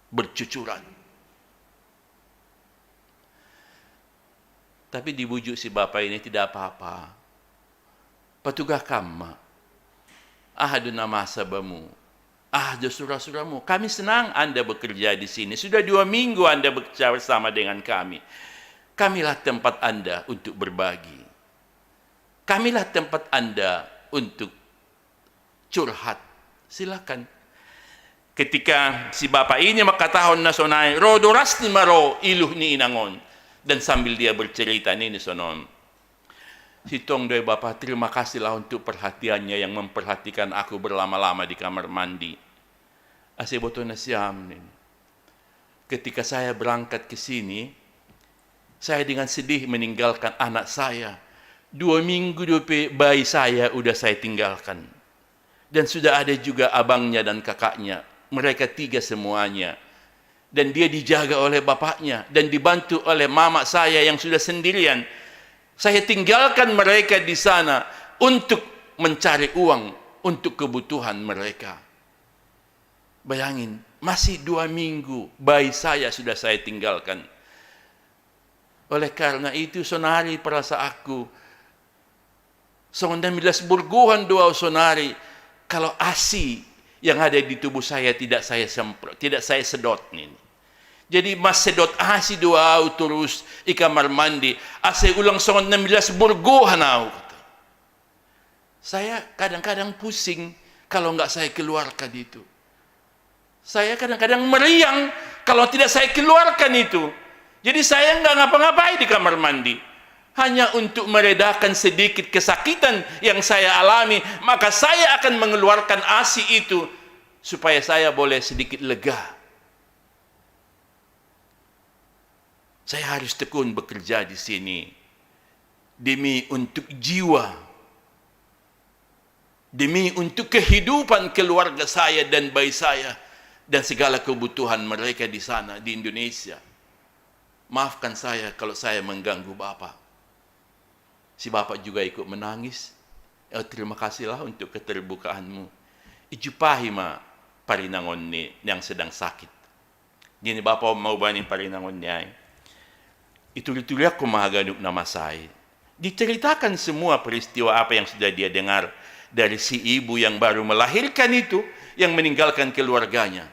bercucuran. Tapi dibujuk si bapak ini, "Tidak apa-apa. Patugah kam ma. Aha do na masa bamu? Aha do sura-suramu? Kami senang Anda bekerja di sini. Sudah dua minggu Anda bekerja bersama dengan kami. Kamilah tempat Anda untuk berbagi. Kamilah tempat Anda untuk curhat. Silakan." Ketika si bapak ini makatahon na sonai, ro do ras ni ma ro iluh ni inang on. Dan sambil dia bercerita nini sonon, "Sitong do ai bapa, terima kasihlah untuk perhatiannya yang memperhatikan aku berlama-lama di kamar mandi. Asa iboto nasiam," nini, "ketika saya berangkat ke sini, saya dengan sedih meninggalkan anak saya. Dua minggu dope bayi saya udah saya tinggalkan. Dan sudah ada juga abangnya dan kakaknya. Mereka tiga semuanya. Dan dia dijaga oleh bapaknya dan dibantu oleh mama saya yang sudah sendirian. Saya tinggalkan mereka di sana untuk mencari uang untuk kebutuhan mereka." Bayangin, masih dua minggu bayi saya sudah saya tinggalkan. Oleh karena itu, sonari perasa aku, songon na milas burgohan do au sonari, kalau asi yang ada di tubuh saya tidak saya semprot, tidak saya sedot, nini. Jadi, masedot asi do au terus i kamar mandi, asa ulang songon na milas burgohan au, kata. Saya kadang-kadang pusing kalau nggak saya keluarkan itu. Saya kadang-kadang meriang kalau tidak saya keluarkan itu. Jadi, saya nggak ngapa-ngapai di kamar mandi. Hanya untuk meredakan sedikit kesakitan yang saya alami, maka saya akan mengeluarkan asi itu supaya saya boleh sedikit lega. Saya harus tekun bekerja di sini demi untuk jiwa, demi untuk kehidupan keluarga saya dan bayi saya, dan segala kebutuhan mereka di sana, di Indonesia. Maafkan saya kalau saya mengganggu Bapak. Si bapak juga ikut menangis. "Eh, terima kasihlah untuk keterbukaanmu." Ijupahi ma parinangon ni yang sedang sakit. Nini bapak on ma hubani parinangon ni ai, "Ituli-tuliakku ma haganup na masa i." Diceritakan semua peristiwa apa yang sudah dia dengar dari si ibu yang baru melahirkan itu, yang meninggalkan keluarganya.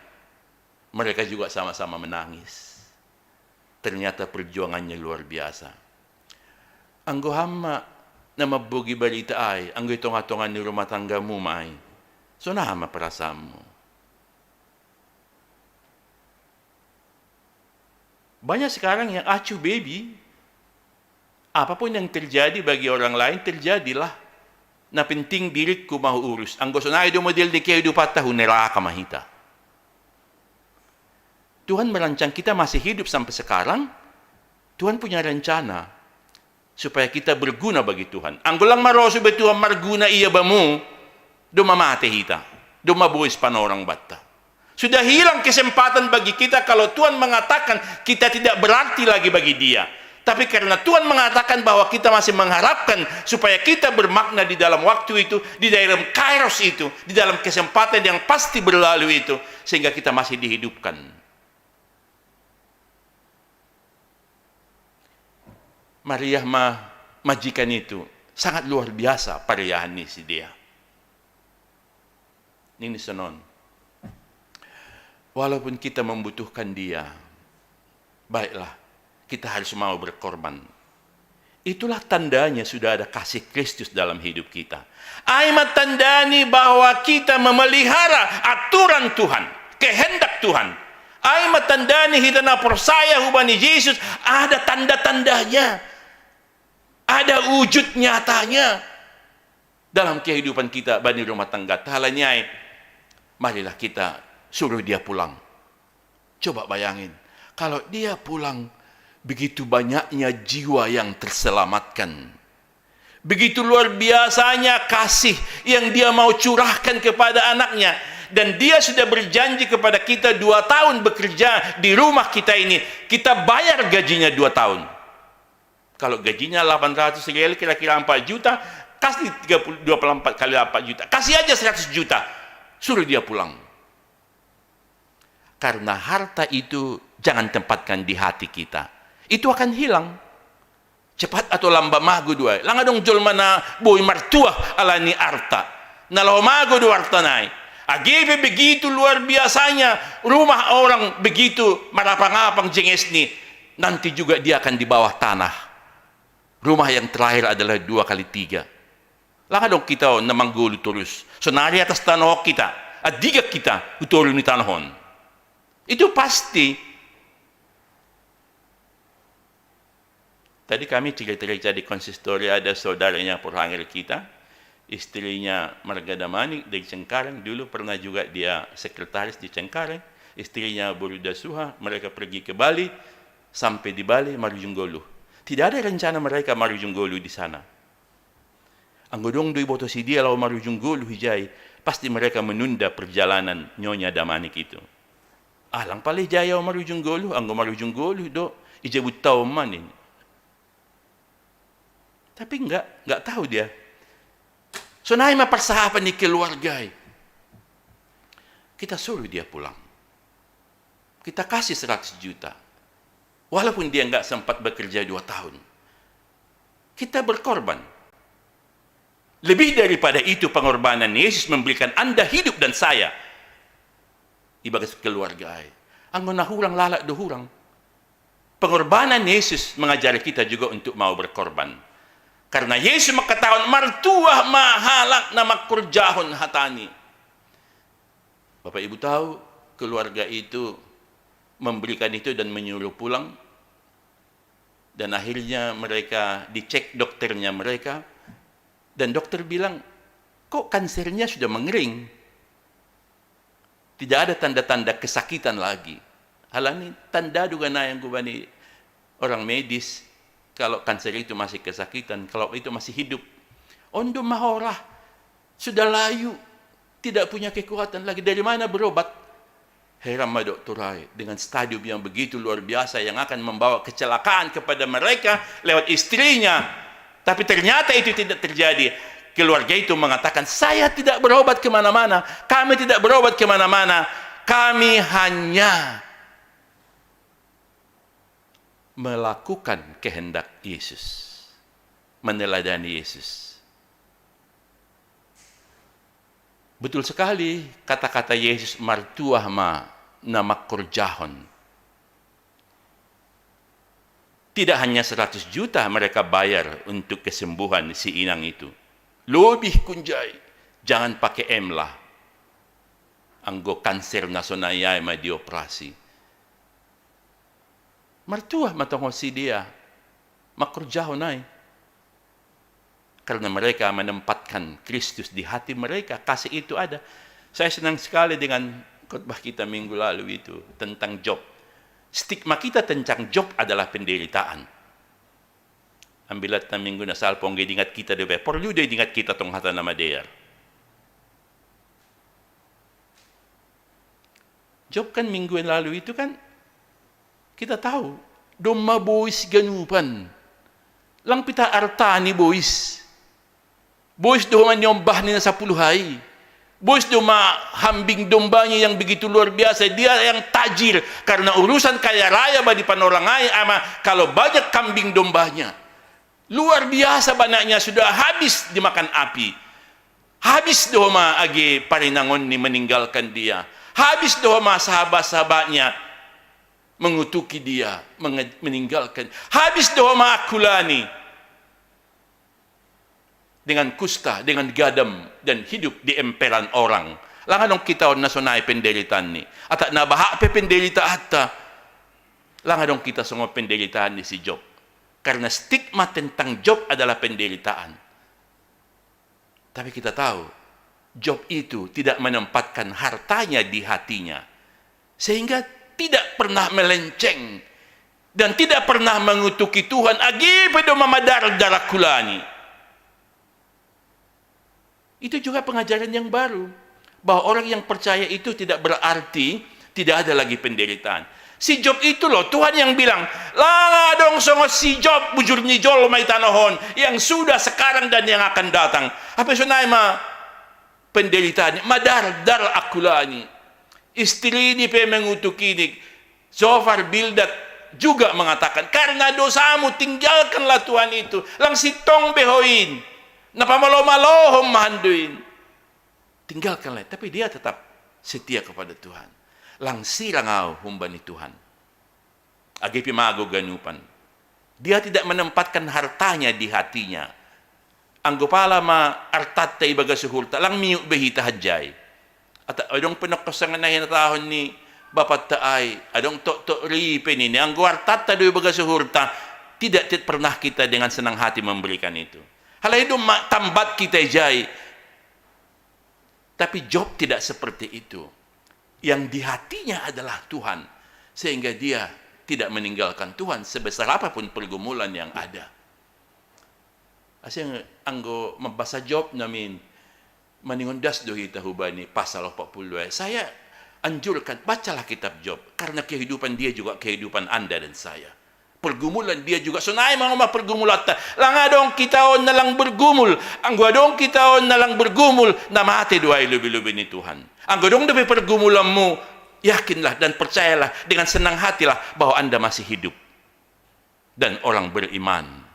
Mereka juga sama-sama menangis. Ternyata perjuangannya luar biasa. Anggo ham ma na mambogi barita ai, anggo i tonga-tonga ni rumah tanggamu ma ai, songon aha ma perasaanmu? Banyak sekarang yang acuh baby. Apapun yang terjadi bagi orang lain, terjadilah. Na penting diriku ma huurus. Anggo sonai do model ni kehidupanta, hu neraka ma hita. Tuhan merancang kita masih hidup sampai sekarang. Tuhan punya rencana supaya kita berguna bagi Tuhan. Anggo lang marosuh be Tuhan marguna ia bamu, domma mate hita, domma bois panorang banta. Sudah hilang kesempatan bagi kita kalau Tuhan mengatakan kita tidak berarti lagi bagi Dia. Tapi karena Tuhan mengatakan bahwa kita masih mengharapkan supaya kita bermakna di dalam waktu itu, di dalam kairos itu, di dalam kesempatan yang pasti berlalu itu, sehingga kita masih dihidupkan. Meriah ma majikan itu, sangat luar biasa periahan ni si dia. Nini sonon. Walaupun kita membutuhkan dia, baiklah, kita harus mau berkorban. Itulah tandanya sudah ada kasih Kristus dalam hidup kita. Ai ma tandani bahwa kita memelihara aturan Tuhan, kehendak Tuhan. Ai ma tandani hita na porsaya hubani Jesus, ada tanda-tandanya. Ada wujud nyatanya dalam kehidupan kita bani rumah tangga. Tahala ni ai, marilah kita suruh dia pulang. Coba bayangin, kalau dia pulang, begitu banyaknya jiwa yang terselamatkan. Begitu luar biasanya kasih yang dia mau curahkan kepada anaknya. Dan dia sudah berjanji kepada kita dua tahun bekerja di rumah kita ini. Kita bayar gajinya dua tahun. Kalau gajinya delapan ratus rial, kira-kira empat juta, kasih tiga puluh, dua puluh empat kali empat juta. Kasih aja seratus juta. Suruh dia pulang. Karena harta itu jangan tempatkan di hati kita. Itu akan hilang. Cepat atau lambat mago do ai. Lang adong jolma na boi martuah ala ni arta. Na laho mago do arta nai. Age pe begitu luar biasanya rumah orang, begitu marapang-apang jenges ni, nanti juga dia akan di bawah tanah. Rumah yang terakhir adalah dua kali tiga. Lang adong kita on na manggolu torus. Sonari atas tanoh on hita, andigan hita tu toru ni tanoh on. Itu pasti. Tadi kami cerita-cerita di konsistori, ada saudaranya Pohanger kita, istrinya marga Damanik dari Cengkareng, dulu pernah juga dia sekretaris di Cengkareng, istrinya boru Dasuha, mereka pergi ke Bali, sampai di Bali marujung goluh. Tidak ada rencana mereka marujung goluh di sana. Anggo adong do iboto si dia laho marujung goluh ijai, pasti mereka menunda perjalanan Nyonya Damanik itu. Ah, lang pala ijai ahu marujung goluh, anggo marujung goluh do, ijai buttaon ma nini. Tapi enggak, enggak tahu dia. Sonai ma parsahapan ni keluarga i. Kita suruh dia pulang. Kita kasih seratus juta. Walaupun dia enggak sempat bekerja dua tahun. Kita berkorban. Lebih daripada itu, pengorbanan Yesus memberikan Anda hidup dan saya. Ibagas keluarga ai. Anggo na hurang, lalap do hurang. Pengorbanan Yesus mengajari kita juga untuk mau berkorban. Karena Yesus mangkatahon, martuah ma halak na mangkorjahon hatani. Bapak Ibu tahu, keluarga itu memberikan itu dan menyuruh pulang. Dan akhirnya mereka dicek dokternya mereka. Dan dokter bilang, "Kok kansernya sudah mengering? Tidak ada tanda-tanda kesakitan lagi." Alani tanda do gabe nai anggo bani orang medis, kalau kanser itu masih kesakitan, kalau itu masih hidup. On do mahora, sudah layu, tidak punya kekuatan lagi. Dari mana berobat? Heran ma dokter ai, dengan stadium yang begitu luar biasa yang akan membawa kecelakaan kepada mereka lewat istrinya. Tapi ternyata itu tidak terjadi. Keluarga itu mengatakan, "Saya tidak berobat kemana-mana. Kami tidak berobat kemana-mana. Kami hanya melakukan kehendak Yesus, meneladani Yesus." Betul sekali kata-kata Yesus, "Martuah ma na makorjahon. Tidak hanya seratus juta mereka bayar untuk kesembuhan si inang itu. Lebih kunjai, jangan pakai M lah. Anggo kanser na sonai ai ma dioperasi. Martuah ma tongon si dia, makorjahon ai. Karena mereka menempatkan Kristus di hati mereka, kasih itu ada. Saya senang sekali dengan khotbah kita minggu lalu itu tentang Job. Stigma kita tentang Job adalah penderitaan. Ambilat na minggu na salpu, anggo diingat kita dope, porlu do diingat kita tong hata na madear. Job kan minggu yang lalu itu kan kita tahu, domma bois ganupan. Lang pita artani bois. Bois do homa niombahni na sapuluh ai. Bois do homa hambing dombanya yang begitu luar biasa. Dia yang tajir karena urusan kaya raya bani panorang ai, ama kalau banyak kambing dombanya. Luar biasa banyaknya, sudah habis dimakan api. Habis do homa age parinangonni meninggalkan dia. Habis do homa sahabat-sahabatnya mengutuki dia, menge-, meninggalkan. Habis do homa akulani dengan kusta, dengan gadam, dan hidup di emperan orang. Lang adong kita on na sonai penderitaanni. Atap na bahat pe penderitaanta, lang adong kita songon penderitaan ni si Job. Karena stigma tentang Job adalah penderitaan. Tapi kita tahu, Job itu tidak menempatkan hartanya di hatinya. Sehingga tidak pernah melenceng dan tidak pernah mengutuki Tuhan, age pe domma madardar akulani. Itu juga pengajaran yang baru, bahwa orang yang percaya itu tidak berarti tidak ada lagi penderitaan. Si Job itu loh, Tuhan yang bilang, lang adong songon si Job, bujur ni jolma i tanoh on, yang sudah, sekarang, dan yang akan datang. Hape sonai ma penderitaan, madardar akulani. Istrini pe mengutukini. Zophar, Bildad juga mengatakan, karena dosamu tinggalkanlah Tuhan itu. Lang sintong be ho in. Na pamalo-malohon ma han do in. Tinggalkanlah. Tapi dia tetap setia kepada Tuhan. Lang sirang ahu humbani Tuhan. Age pe mago ganupan. Dia tidak menempatkan hartanya di hatinya. Anggo pala ma artanta ibagas uhurta, lang miuk be hita hanjai. Atap adong pe nongkos songon na hinatahon ni bapanta ai, adong toktok ripe nini, anggo artanta do ibagas uhurta, tidak, tidak pernah kita dengan senang hati memberikan itu. Alai domma tambat kita ijai. Tapi Job tidak seperti itu. Yang di hatinya adalah Tuhan, sehingga dia tidak meninggalkan Tuhan sebesar apapun pergumulan yang ada. Asing anggo mambasa Job namin, maningon das do hita hubani pasal opat puluh dua. Saya anjurkan, bacalah kitab Job, karena kehidupan dia juga kehidupan Anda dan saya. Pergumulan dia juga, sonai ma pergumulanta. Lang adong kita on na lang bergumul. Anggo adong kita on na lang bergumul, na mate do ai lobi-lobi ni Tuhan. Anggo adong dope pergumulanmu, yakinlah dan percayalah dengan senang hatilah bahwa Anda masih hidup dan orang beriman.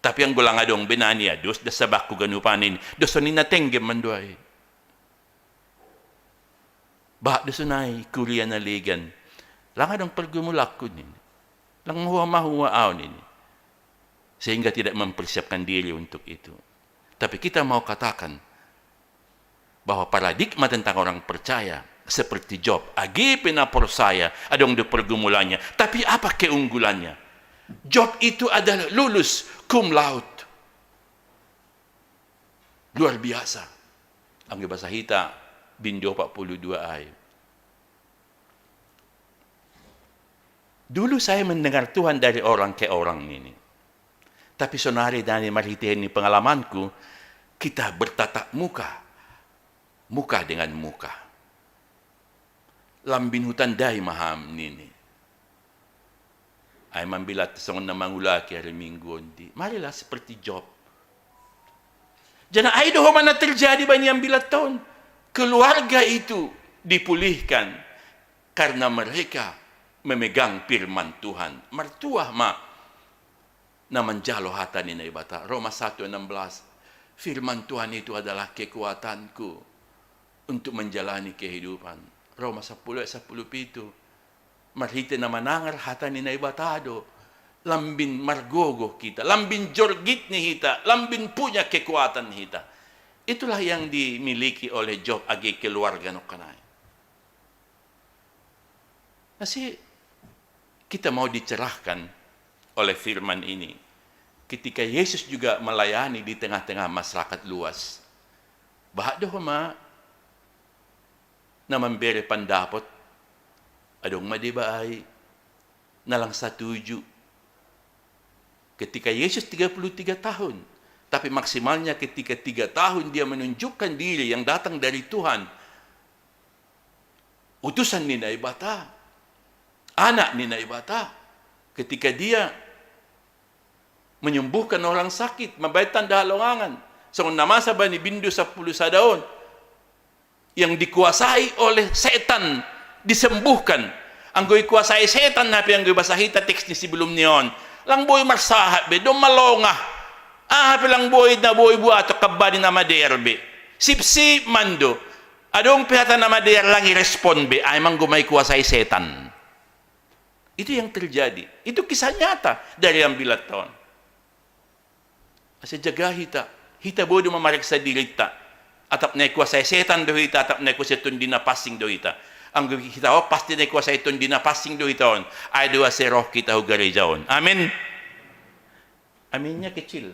Tapi anggo lang adong be na nian, dos do sabakku ganupan in, dos on ninna tenggem manduai. Bah, do sonai kuria na legan. Lang adong pergumulanku nini. Lang mahua-mahua ahu nini. Sehingga tidak mempersiapkan diri untuk itu. Tapi kita mau katakan bahwa paradigma tentang orang percaya seperti Job, age pe na porsaya, adong do pergumulannya. Tapi apa keunggulannya? Job itu adalah lulus cum laude. Luar biasa. Anggo basa hita, bindu opat puluh dua ai. Dulu saya mendengar Tuhan dari orang ke orang nini. Tapi sonari dani marhitehon ni pengalamanku, kita bertatap muka, muka dengan muka. Lam binoto tandai ma ham nini. Ai mambilat songon na mangulaki ari Minggu on di. Marilah seperti Job. Janah ai do homa na terjadi bani ambilat on. Keluarga itu dipulihkan karena mereka memegang firman Tuhan. Martuah ma na manjalo hata ni Naibata. Roma satu enam belas. Firman Tuhan itu adalah kekuatanku untuk menjalani kehidupan. Roma sapuluh ayat sapuluh pitu. Marhite na manangar hata ni Naibata do, lambin margogo hita, lambin jorgit ni hita, lambin punya kekuatan hita. Itulah yang dimiliki oleh Job agi keluarga no kanai. Nasi kita mau dicerahkan oleh firman ini. Ketika Yesus juga melayani di tengah-tengah masyarakat luas, bahat do homa na mambere pandapot, adong ma deba ai na lang satuju. Ketika Yesus tiga puluh tiga tahun, tapi maksimalnya ketika tiga tahun dia menunjukkan diri yang datang dari Tuhan, utusan ni Naibata, anak ni Naibata, ketika dia menyembuhkan orang sakit, mambaen tanda halongangan. Songon na masa bani bindu sapuluh sada on, yang dikuasai oleh setan, disembuhkan. Anggo ikuasai setan, hape anggo ibasa hita teks ni sebelum ni on, lang boi marsahat be, domma longah. Ah, hape lang boi, na boi buat atau kebani na madear be. Sipsip mando. Adong pe hata na madear lang irespon be, ai ma anggo ma ikuasai setan. Itu yang terjadi. Itu kisah nyata dari ambilan tahun. Asa jaga hita. Hita boi do mamareksa dirinta. Atap na ikuasai setan do hita, atap na ikuasai Tondi Na Pansing do hita. Anggo hita on, pasti na ikuasai Tondi Na Pansing do hita on. Ai do asa roh hita hu gareja on. Amin. Aminnya kecil.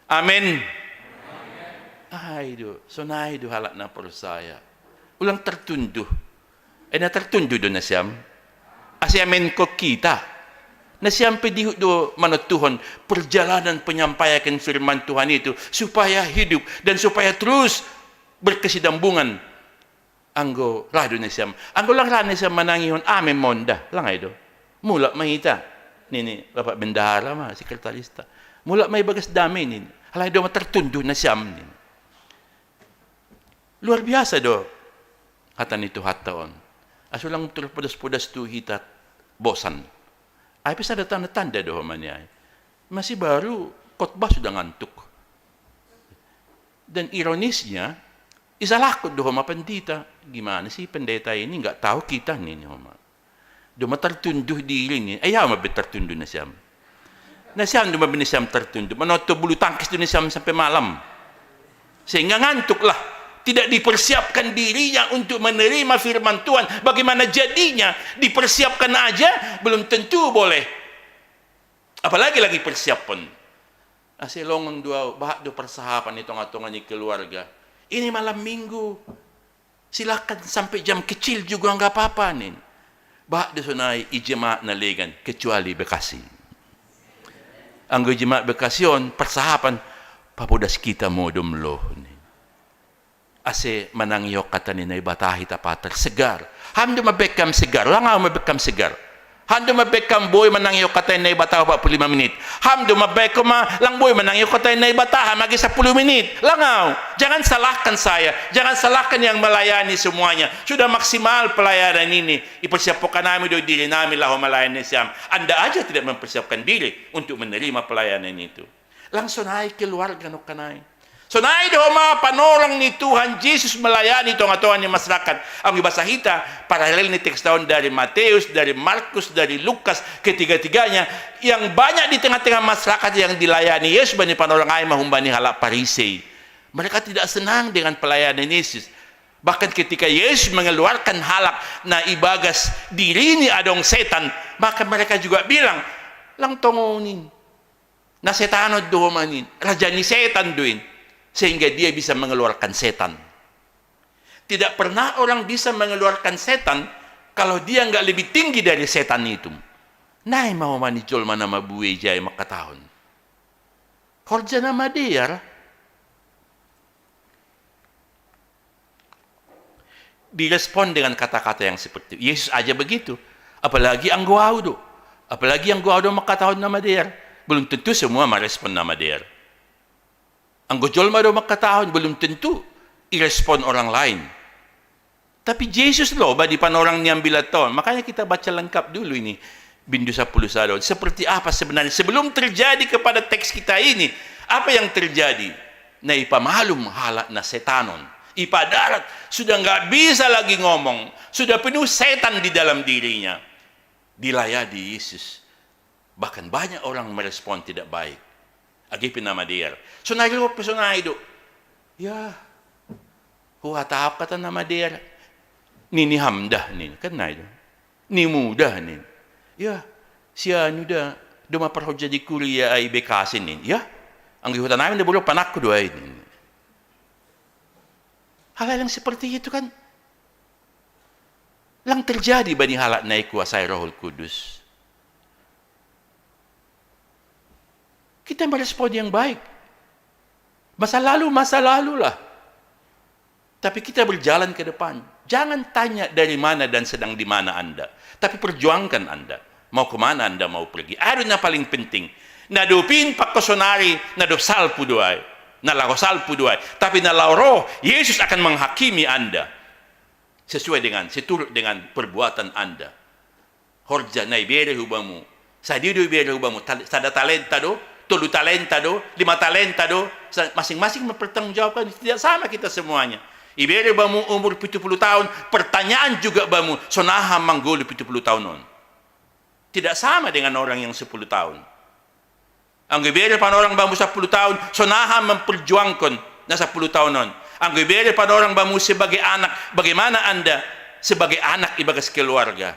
Amin. Ai do, sonai do halak na porsaya. Ulang tertunduh. Eh, na tertunduh do nasiam. Asa amin ko kita. Nasiam pe dihut do manontuhon perjalanan penyampaian firman Tuhan itu supaya hidup dan supaya terus berkesinambungan. Anggo ra do nasiam. Anggo lang ra nasiam manangihon amin ma on da, lang ai do. Mulak ma hita. Nini Bapak Bendahara ma, sekretarista. Mulak ma ibagas dame nini. Alai do ma tertunduh nasiam nini. Luar biasa do hata ni Tuhanta on. Asa ulang terpodas-podas tu hita bosan. Ai pe sada tanda-tanda do homa ni ai. Masih baru khotbah sudah ngantuk. Dan ironisnya, isalahkon do homa pandita. Gimana sih pendeta ini, nggak tahu kita nini homa. Do ma tertunduh diri nini. Eh, ya ma be tertunduh nasiam. Nasiam do ma be nasiam tertunduh. Manonton bulu tangkis do nasiam sampai malam. Sehingga ngantuklah. Tidak dipersiapkan dirinya untuk menerima firman Tuhan. Bagaimana jadinya? Dipersiapkan aja, belum tentu boleh. Apalagi lagi persiapon. Asa longang do au, bahat do persiapan di tonga-tonga ni keluarga. Ini malam minggu. Silakan sampai jam kecil juga nggak apa-apa nin. Bahat do sonai i jemaat na legan, kecuali Bekasi. Anggo i jemaat Bekasi on, persiapan, papodas hita modom lo nin. Asa manangihon hata ni Naibata hita patar segar. Ham do mambaen kam segar, lang au mambaen kam segar. Ham do mambaen kam boi manangihon hata ni Naibata opat puluh lima menit. Ham do mambaen kam ma lang boi manangihon hata ni Naibata ham age sapuluh menit. Lang au. Jangan salahkan saya. Jangan salahkan yang melayani semuanya. Sudah maksimal pelayanan ini. Ipersiapkan nami do diri nami laho melayani nasiam. Anda aja tidak mempersiapkan diri untuk menerima pelayanan itu. Lang sonai keluarga nangkin ai. Sonai do homa panorang ni Tuhan Jesus melayani tonga-tonga ni masyarakat. Anggo ibasa hita, paralel ni teksta on dari Mateus, dari Markus, dari Lukas, ketiga-tiganya yang banyak di tengah-tengah masyarakat yang dilayani Yesus bani panorang ai ma humbani halak Parisei. Mereka tidak senang dengan pelayanan Yesus. Bahkan ketika Yesus mengeluarkan halak na ibagas dirini adong setan, maka mereka juga bilang, lang tongon i. Na setanon do homa nin, raja ni setan do i. Sehingga dia bisa mengeluarkan setan. Tidak pernah orang bisa mengeluarkan setan kalau dia nggak lebih tinggi dari setan itu. Nai ma homa ni jolma na mabue ijai mangkatahon, horja na madear. Direspon dengan kata-kata yang seperti itu. Yesus aja begitu. Apalagi anggo au do. Apalagi anggo au do mangkatahon na madear. Belum tentu semua merespon na madear. Anggo jolma do mangkatahon, belum tentu irespon orang lain. Tapi Jesus loba di panorang ni ambilan on. Makanya kita baca lengkap dulu ini bindu sapuluh sada on. Seperti apa sebenarnya sebelum terjadi kepada teks kita ini? Apa yang terjadi? Na ipamalum halak na setanon. Ipadarat, sudah nggak bisa lagi ngomong, sudah penuh setan di dalam dirinya. Dilayani Yesus. Bahkan banyak orang merespon tidak baik. Agi pinamadir. So nai do, so nai do. Ya, huhatap kata namadir. Nini hamdah nin, kan nai do. Ni mudah nin. Ya, si anu da, do maparho jadi kuria ai bekasin nin. Ya, anggi hutan amin da bulu panakku do ai nin. Hal-hal yang seperti itu kan lang terjadi bani halak nai kuasai Rohul Kudus. Kita merespon yang baik. Masa lalu, masa lalulah. Tapi kita berjalan ke depan. Jangan tanya dari mana dan sedang di mana Anda. Tapi perjuangkan Anda. Mau ke mana Anda mau pergi. Adu na paling penting. Na do pin pakosonari, na do salpu do ai. Na laho salpu do ai. Tapi na laho ro, Yesus akan menghakimi Anda. Sesuai dengan, seturut dengan perbuatan Anda. Horja na ibere hu bamu. Sadia do ibere hu bamu. Tal-, sada talenta do, tolu talenta do, lima talenta do. Sa-, masing-masing mempertanggungjawabkan. Tidak sama kita semuanya. Ibere bamu umur pitu puluh tahun, pertanyaan juga bamu. So naha manggolu pitu puluh tahun on. Tidak sama dengan orang yang sepuluh tahun. Anggo ibere panorang bamu sapuluh tahun, so naha memperjuangkan na sapuluh tahun on. Anggo ibere panorang bamu sebagai anak, bagaimana Anda sebagai anak ibagas keluarga?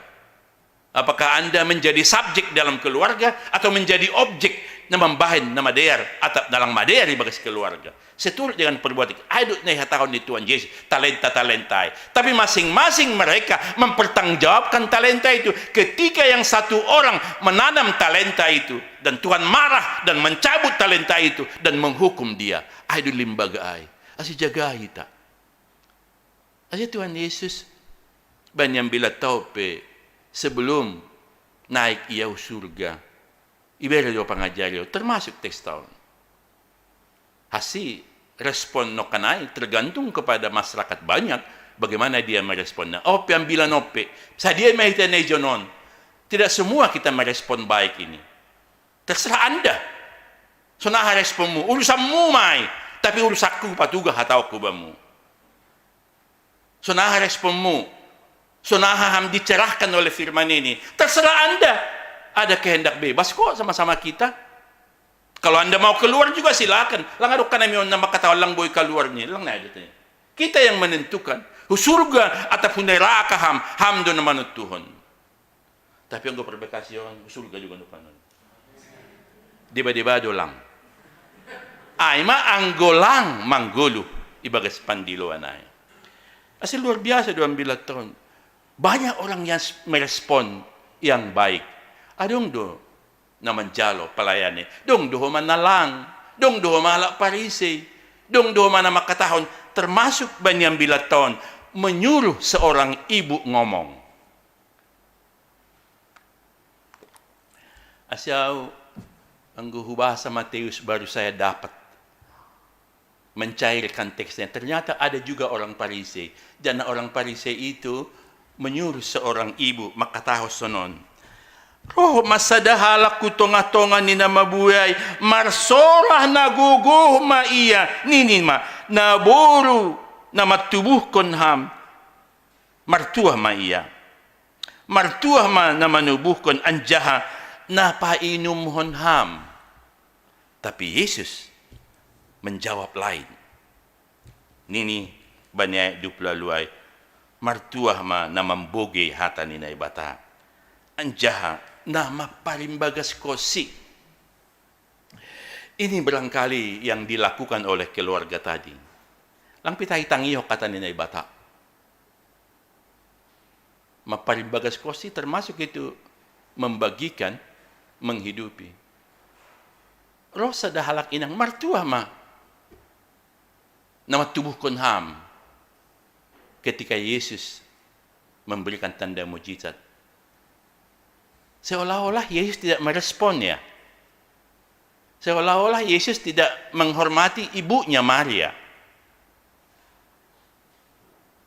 Apakah Anda menjadi subjek dalam keluarga atau menjadi objek na mambahen na madear atau dalam madear ibagas keluarga? Seturut dengan perbuatan. Ai do na ihatahon ni Tuhan Yesus, talenta-talenta ai. Tapi masing-masing mereka mempertanggungjawabkan talenta itu. Ketika yang satu orang menanam talenta itu, dan Tuhan marah dan mencabut talenta itu dan menghukum dia. Ai do limbaga ai. Asi jagai ta. Asi Tuhan Yesus, bani ambilan tau pe sebelum naik ia hu surga, ibere do pangajari, termasuk teks tau. Asi respon nongkan ai tergantung kepada masyarakat banyak, bagaimana dia merespon. Na ope ambilan ope, sadia ma hita na ijon on. Tidak semua kita merespon baik ini. Terserah Anda. So naha responmu, urusanmu ma ai, tapi urusanku patuga hatahonku bamu. So naha responmu, so naha ham dicerahkan oleh firman ini. Terserah Anda. Ada kehendak bebas kok sama-sama kita. Kalau Anda mau keluar juga silakan. Lang adong kan ami on na makatahon lang boi kaluar ni, lang nai do tanya. Kita yang menentukan. Hu surga atau hu neraka ham, ham do na manontuhon. Tapi anggo perbekasi on, hu surga juga nupanon. Deba-deba do lang. Ai ma anggo lang manggolu ibagas pandiloan ai. Asi luar biasa do ambilan tau on. Banyak orang yang s-, merespon yang baik. Adong do na manjalo palayani. Dong do homa na lang. Dong do homa halak Parisei. Dong do homa na mangkatahon, termasuk bani ambilan tau on, menyuruh seorang ibu ngomong. Asi au, anggo hubahasa Mateus baru saya dapat mencairkan teksnya. Ternyata ada juga orang Parisei. Jana orang Parisei itu menyuruh seorang ibu mangkatahon sonon. Ro ma sada halak hu tonga-tonga ni na mabuei ai, marsolah na gogoh ma ia, nini ma, naboru na mantubuhkon ham, martuah ma ia. Martuah ma na manubuhkon anjaha na painumhon ham. Tapi Yesus menjawab lain. Nini bani ayat dua puluh walu ai, martuah ma na mambogei hata ni Naibata. Anjaha na mamparimbagaskon si. Ini barangkali yang dilakukan oleh keluarga tadi. Lang pe taitangihon hata ni Naibata. Mamparimbagaskon si termasuk itu membagikan, menghidupi. Ro sada halak inang, martuah ma na mantubuhkon ham ketika Yesus memberikan tanda mujizat. Seolah-olah Yesus tidak merespon ya. Seolah-olah Yesus tidak menghormati ibunya Maria.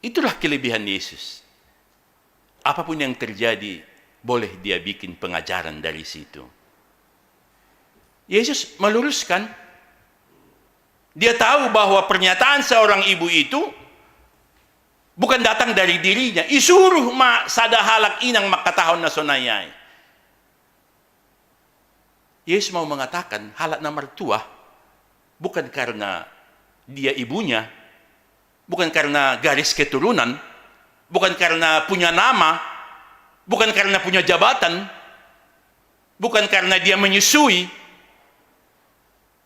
Itulah kelebihan Yesus. Apapun yang terjadi, boleh dia bikin pengajaran dari situ. Yesus meluruskan. Dia tahu bahwa pernyataan seorang ibu itu Bukan datang dari dirinya. Isuruh ma sada halak inang makatahon na sonai ai. Yesus mau mengatakan, halak na martuah, bukan karena dia ibunya, bukan karena garis keturunan, bukan karena punya nama, bukan karena punya jabatan, bukan karena dia menyusui,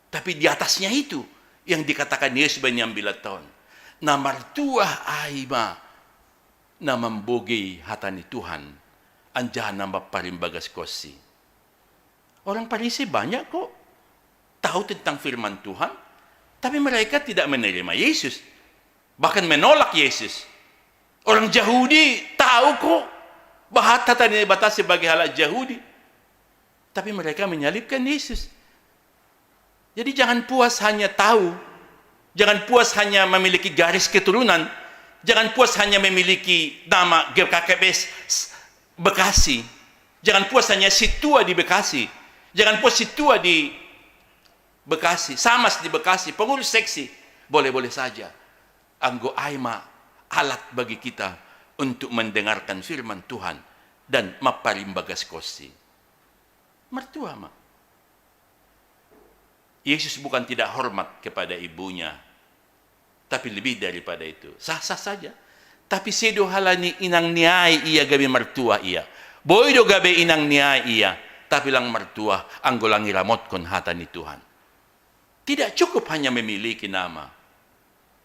tapi di atasnya itu yang dikatakan Yesus bani ambilan tahun. Na martuah ai ma na mambogei hata ni Tuhan, anjaha na maparimbagas konsi. Orang Parisi banyak kok tahu tentang firman Tuhan, tapi mereka tidak menerima Yesus, bahkan menolak Yesus. Orang Yahudi tahu kok bahat hata ni Debata sebagai halak Yahudi, tapi mereka menyalibkan Yesus. Jadi jangan puas hanya tahu, jangan puas hanya memiliki garis keturunan, jangan puas hanya memiliki nama G K K P S Bekasi, jangan puas hanya si tua di Bekasi, jangan puas si tua di Bekasi, Samas di Bekasi, pengurus seksi, boleh-boleh saja. Anggo ai ma alat bagi kita untuk mendengarkan firman Tuhan dan maparimbagas konsi. Martuah ma. Yesus bukan tidak hormat kepada ibunya, tapi lebih daripada itu. Sah-sah saja. Tapi sedo halani inang ni ai ia gabe martuah ia. Boi do gabe inang ni ai ia, tapi lang martuah anggo lang iramotkon hata ni Tuhan. Tidak cukup hanya memiliki nama,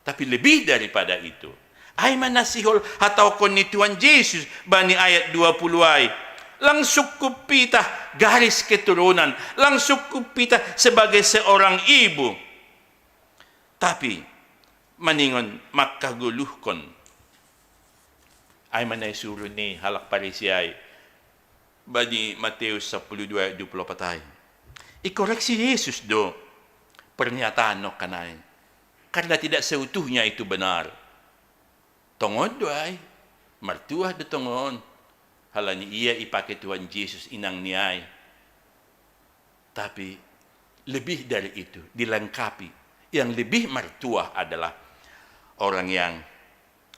tapi lebih daripada itu. Ai ma na sihol hatahon ni Tuhan Jesus bani ayat dua puluh ai. Lang sungkup hita garis keturunan, lang sungkup hita sebagai seorang ibu. Tapi maningon mangkagoluhkon. Ai ma na isuru ni halak Parisi ai bani Mateus sapuluh dua ayat dua puluh opat ai. Ikoreksi Jesus do pernyataan nongkan ai, karena tidak seutuhnya itu benar. Tongon do ai, martuah do tongon, halani ia ipake Tuhan Jesus inang ni ai. Tapi lebih dari itu, dilengkapi. Yang lebih martuah adalah orang yang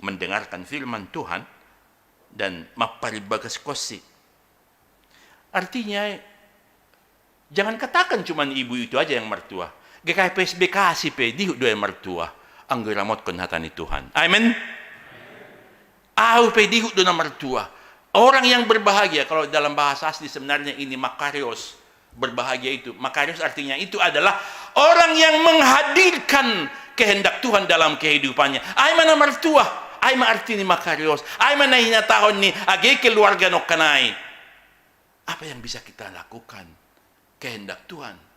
mendengarkan firman Tuhan dan maparimbagas konsi. Artinya, jangan katakan cuma ibu itu aja yang martuah. G K P S Bekasi pe dihut do ai martuah anggo iramotkon hata ni Tuhan. Amin. Ahu pe dihut do na martuah. Orang yang berbahagia, kalau dalam bahasa asli sebenarnya ini makarios. Berbahagia itu, makarios artinya itu adalah orang yang menghadirkan kehendak Tuhan dalam kehidupannya. Ai ma na martuah, ai ma arti ni makarios, ai ma na hinatahon ni age keluarga nongkan ai. Apa yang bisa kita lakukan? Kehendak Tuhan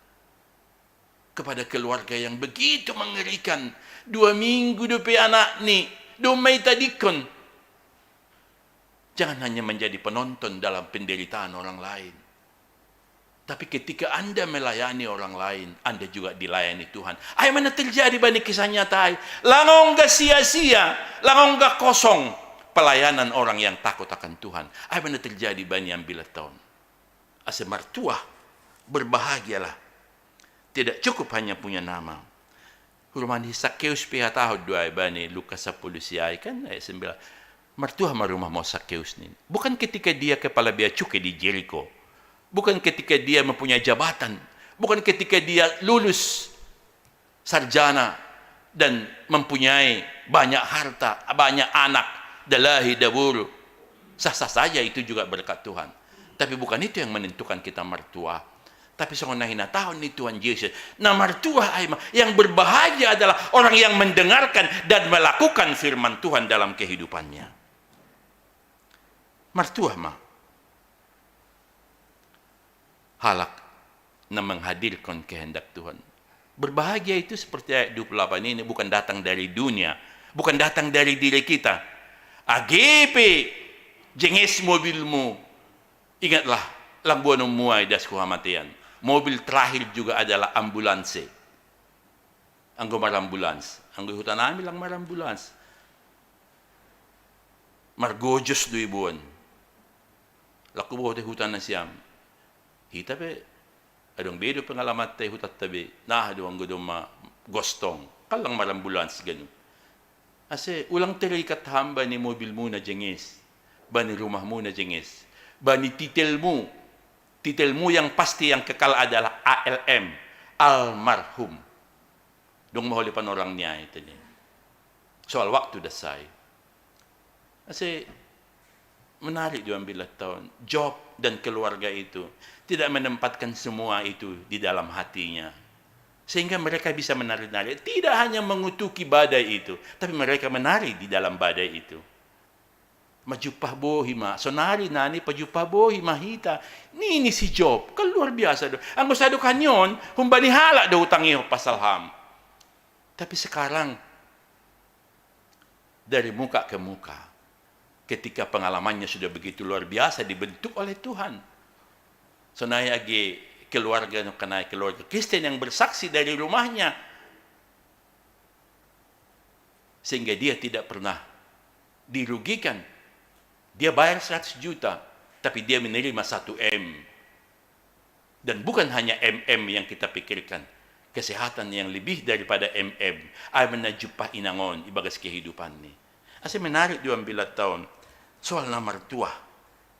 kepada keluarga yang begitu mengerikan. Dua minggu dope anakni, domma itadingkon. Jangan hanya menjadi penonton dalam penderitaan orang lain. Tapi ketika Anda melayani orang lain, Anda juga dilayani Tuhan. Ai ma na terjadi bani kisah nyata ai. Lang ongga sia-sia, lang ongga kosong pelayanan orang yang takut akan Tuhan. Ai ma na terjadi bani ambilan tahun. Asa martuah, berbahagialah. Tidak cukup hanya punya nama. Rumah ni Sakeus pe hatahon do ai bani Lukas sapuluh sia ai kan, ayat sembilan. Martuah ma rumah mo Sakeus nin. Bukan ketika dia kepala bea cukai di Jeriko. Bukan ketika dia mempunyai jabatan. Bukan ketika dia lulus sarjana dan mempunyai banyak harta, banyak anak, dalahi, daboru. Sah-sah saja, itu juga berkat Tuhan. Tapi bukan itu yang menentukan kita martuah. Tapi songon na hinatahon ni Tuhan Jesus, na martuah ai ma, yang berbahagia adalah orang yang mendengarkan dan melakukan firman Tuhan dalam kehidupannya. Martuah ma halak na menghadirkan kehendak Tuhan. Berbahagia itu seperti ayat dua puluh delapan ini bukan datang dari dunia, bukan datang dari diri kita. Age pe jenges mobilmu, ingatlah, lang boanonmu ai das hu hamatean. Mobil terakhir juga adalah ambulanse. Anggo marambulans, anggo i huta nami lang marambulans. Margojos do iboan. Lang huboto i huta nasiam. Hita pe adong be do pengalamanta i hutanta be. Nah, do anggo domma gostong, kan lang marambulans ganup. Ase, ulang terikat ham bani mobilmu na jengis, bani rumahmu na jengis, bani titelmu. Titelmu yang pasti, yang kekal adalah A L M, almarhum. Dong maholi panorang niya itu ni. Soal waktu da sai. Ase, menarik dua belas tahun. Job dan keluarga itu tidak menempatkan semua itu di dalam hatinya. Sehingga mereka bisa menari-nari. Tidak hanya mengutuki badai itu, tapi mereka menari di dalam badai itu. Majupah bohi ma, sonari nani pajupah bohi ma hita. Nini si Job, kan luar biasa do. Anggo sado kanion, humbani halak do utang iho pasal ham. Tapi sekarang, dari muka ke muka, ketika pengalamannya sudah begitu luar biasa dibentuk oleh Tuhan. Sonai age keluarga, sonai keluarga Kristen yang bersaksi dari rumahnya. Sehingga dia tidak pernah dirugikan. Dia bayar seratus juta, tapi dia menerima satu M. Dan bukan hanya M M yang kita pikirkan, kesehatan yang lebih daripada M M. Ai manajupah inangon ibagas kehidupan ni. Ase menarik dua belas tahun. Soal na martuah.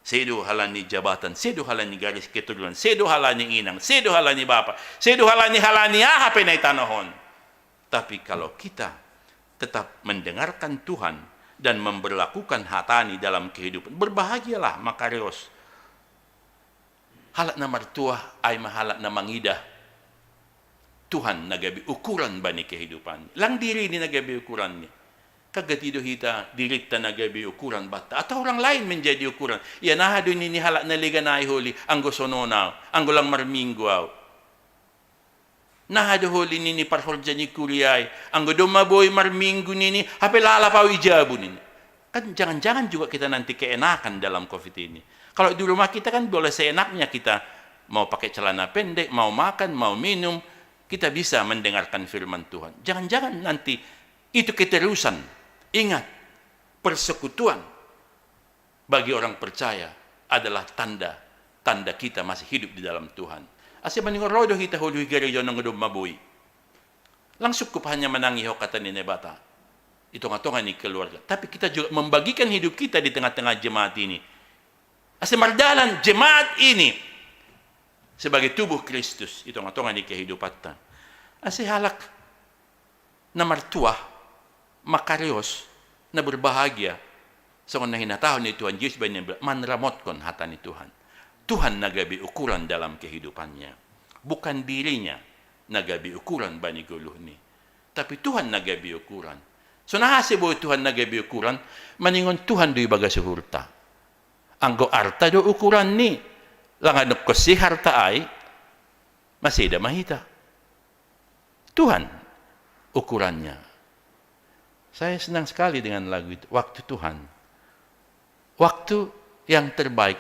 Sedo halani jabatan, sedo halani garis keturunan, sedo halani inang, sedo halani bapa, sedo halani, halani aha pe na i tanoh on. Tapi kalau kita tetap mendengarkan Tuhan dan memberlakukan hatani dalam kehidupan, berbahagialah, makarios. Halak na martuah ai ma halak na mangidah Tuhan na gabe ukuran bani kehidupan. Lang diri ni na gabe ukuran ni. Kagati do hita dirita na gabe ukuran banta, atau orang lain menjadi ukuran. Ia naha do nini halak na legan ai holi, anggo sonon au, anggo lang marminggu au. Naha do holi nini parhorja ni kuria i, anggo domma boi marminggu nini, hape lalap au i jabu nini. Kan jangan-jangan juga kita nanti keenakan dalam covid ini. Kalau di rumah kita kan boleh seenaknya kita mau pakai celana pendek, mau makan, mau minum, kita bisa mendengarkan firman Tuhan. Jangan-jangan nanti itu keterusan. Ingat, persekutuan bagi orang percaya adalah tanda, tanda kita masih hidup di dalam Tuhan. Ase maningon ro do hita holi hu gareja on anggo domma boi. Lang sungkup hanya manangi ho kata ni Naibata i tonga-tonga ni keluarga. Tapi kita juga membagikan hidup kita di tengah-tengah jemaat ini. Ase mardalan jemaat ini sebagai tubuh Kristus i tonga-tonga ni kehidupanta. Ase halak na martuah, makarios, na berbahagia, songon na hinatahon ni Tuhan Jesus baen, manramotkon hata ni Tuhan. Tuhan na gabe ukuran dalam kehidupannya. Bukan dirinya na gabe ukuran bani goluhni, tapi Tuhan na gabe ukuran. Sonai ase boi Tuhan na gabe ukuran, maningon Tuhan do ibagas uhurta. Anggo arta do ukuranni, lang adong konsi harta ai, maseda ma hita. Tuhan ukurannya. Saya senang sekali dengan lagu itu, Waktu Tuhan. Waktu yang terbaik.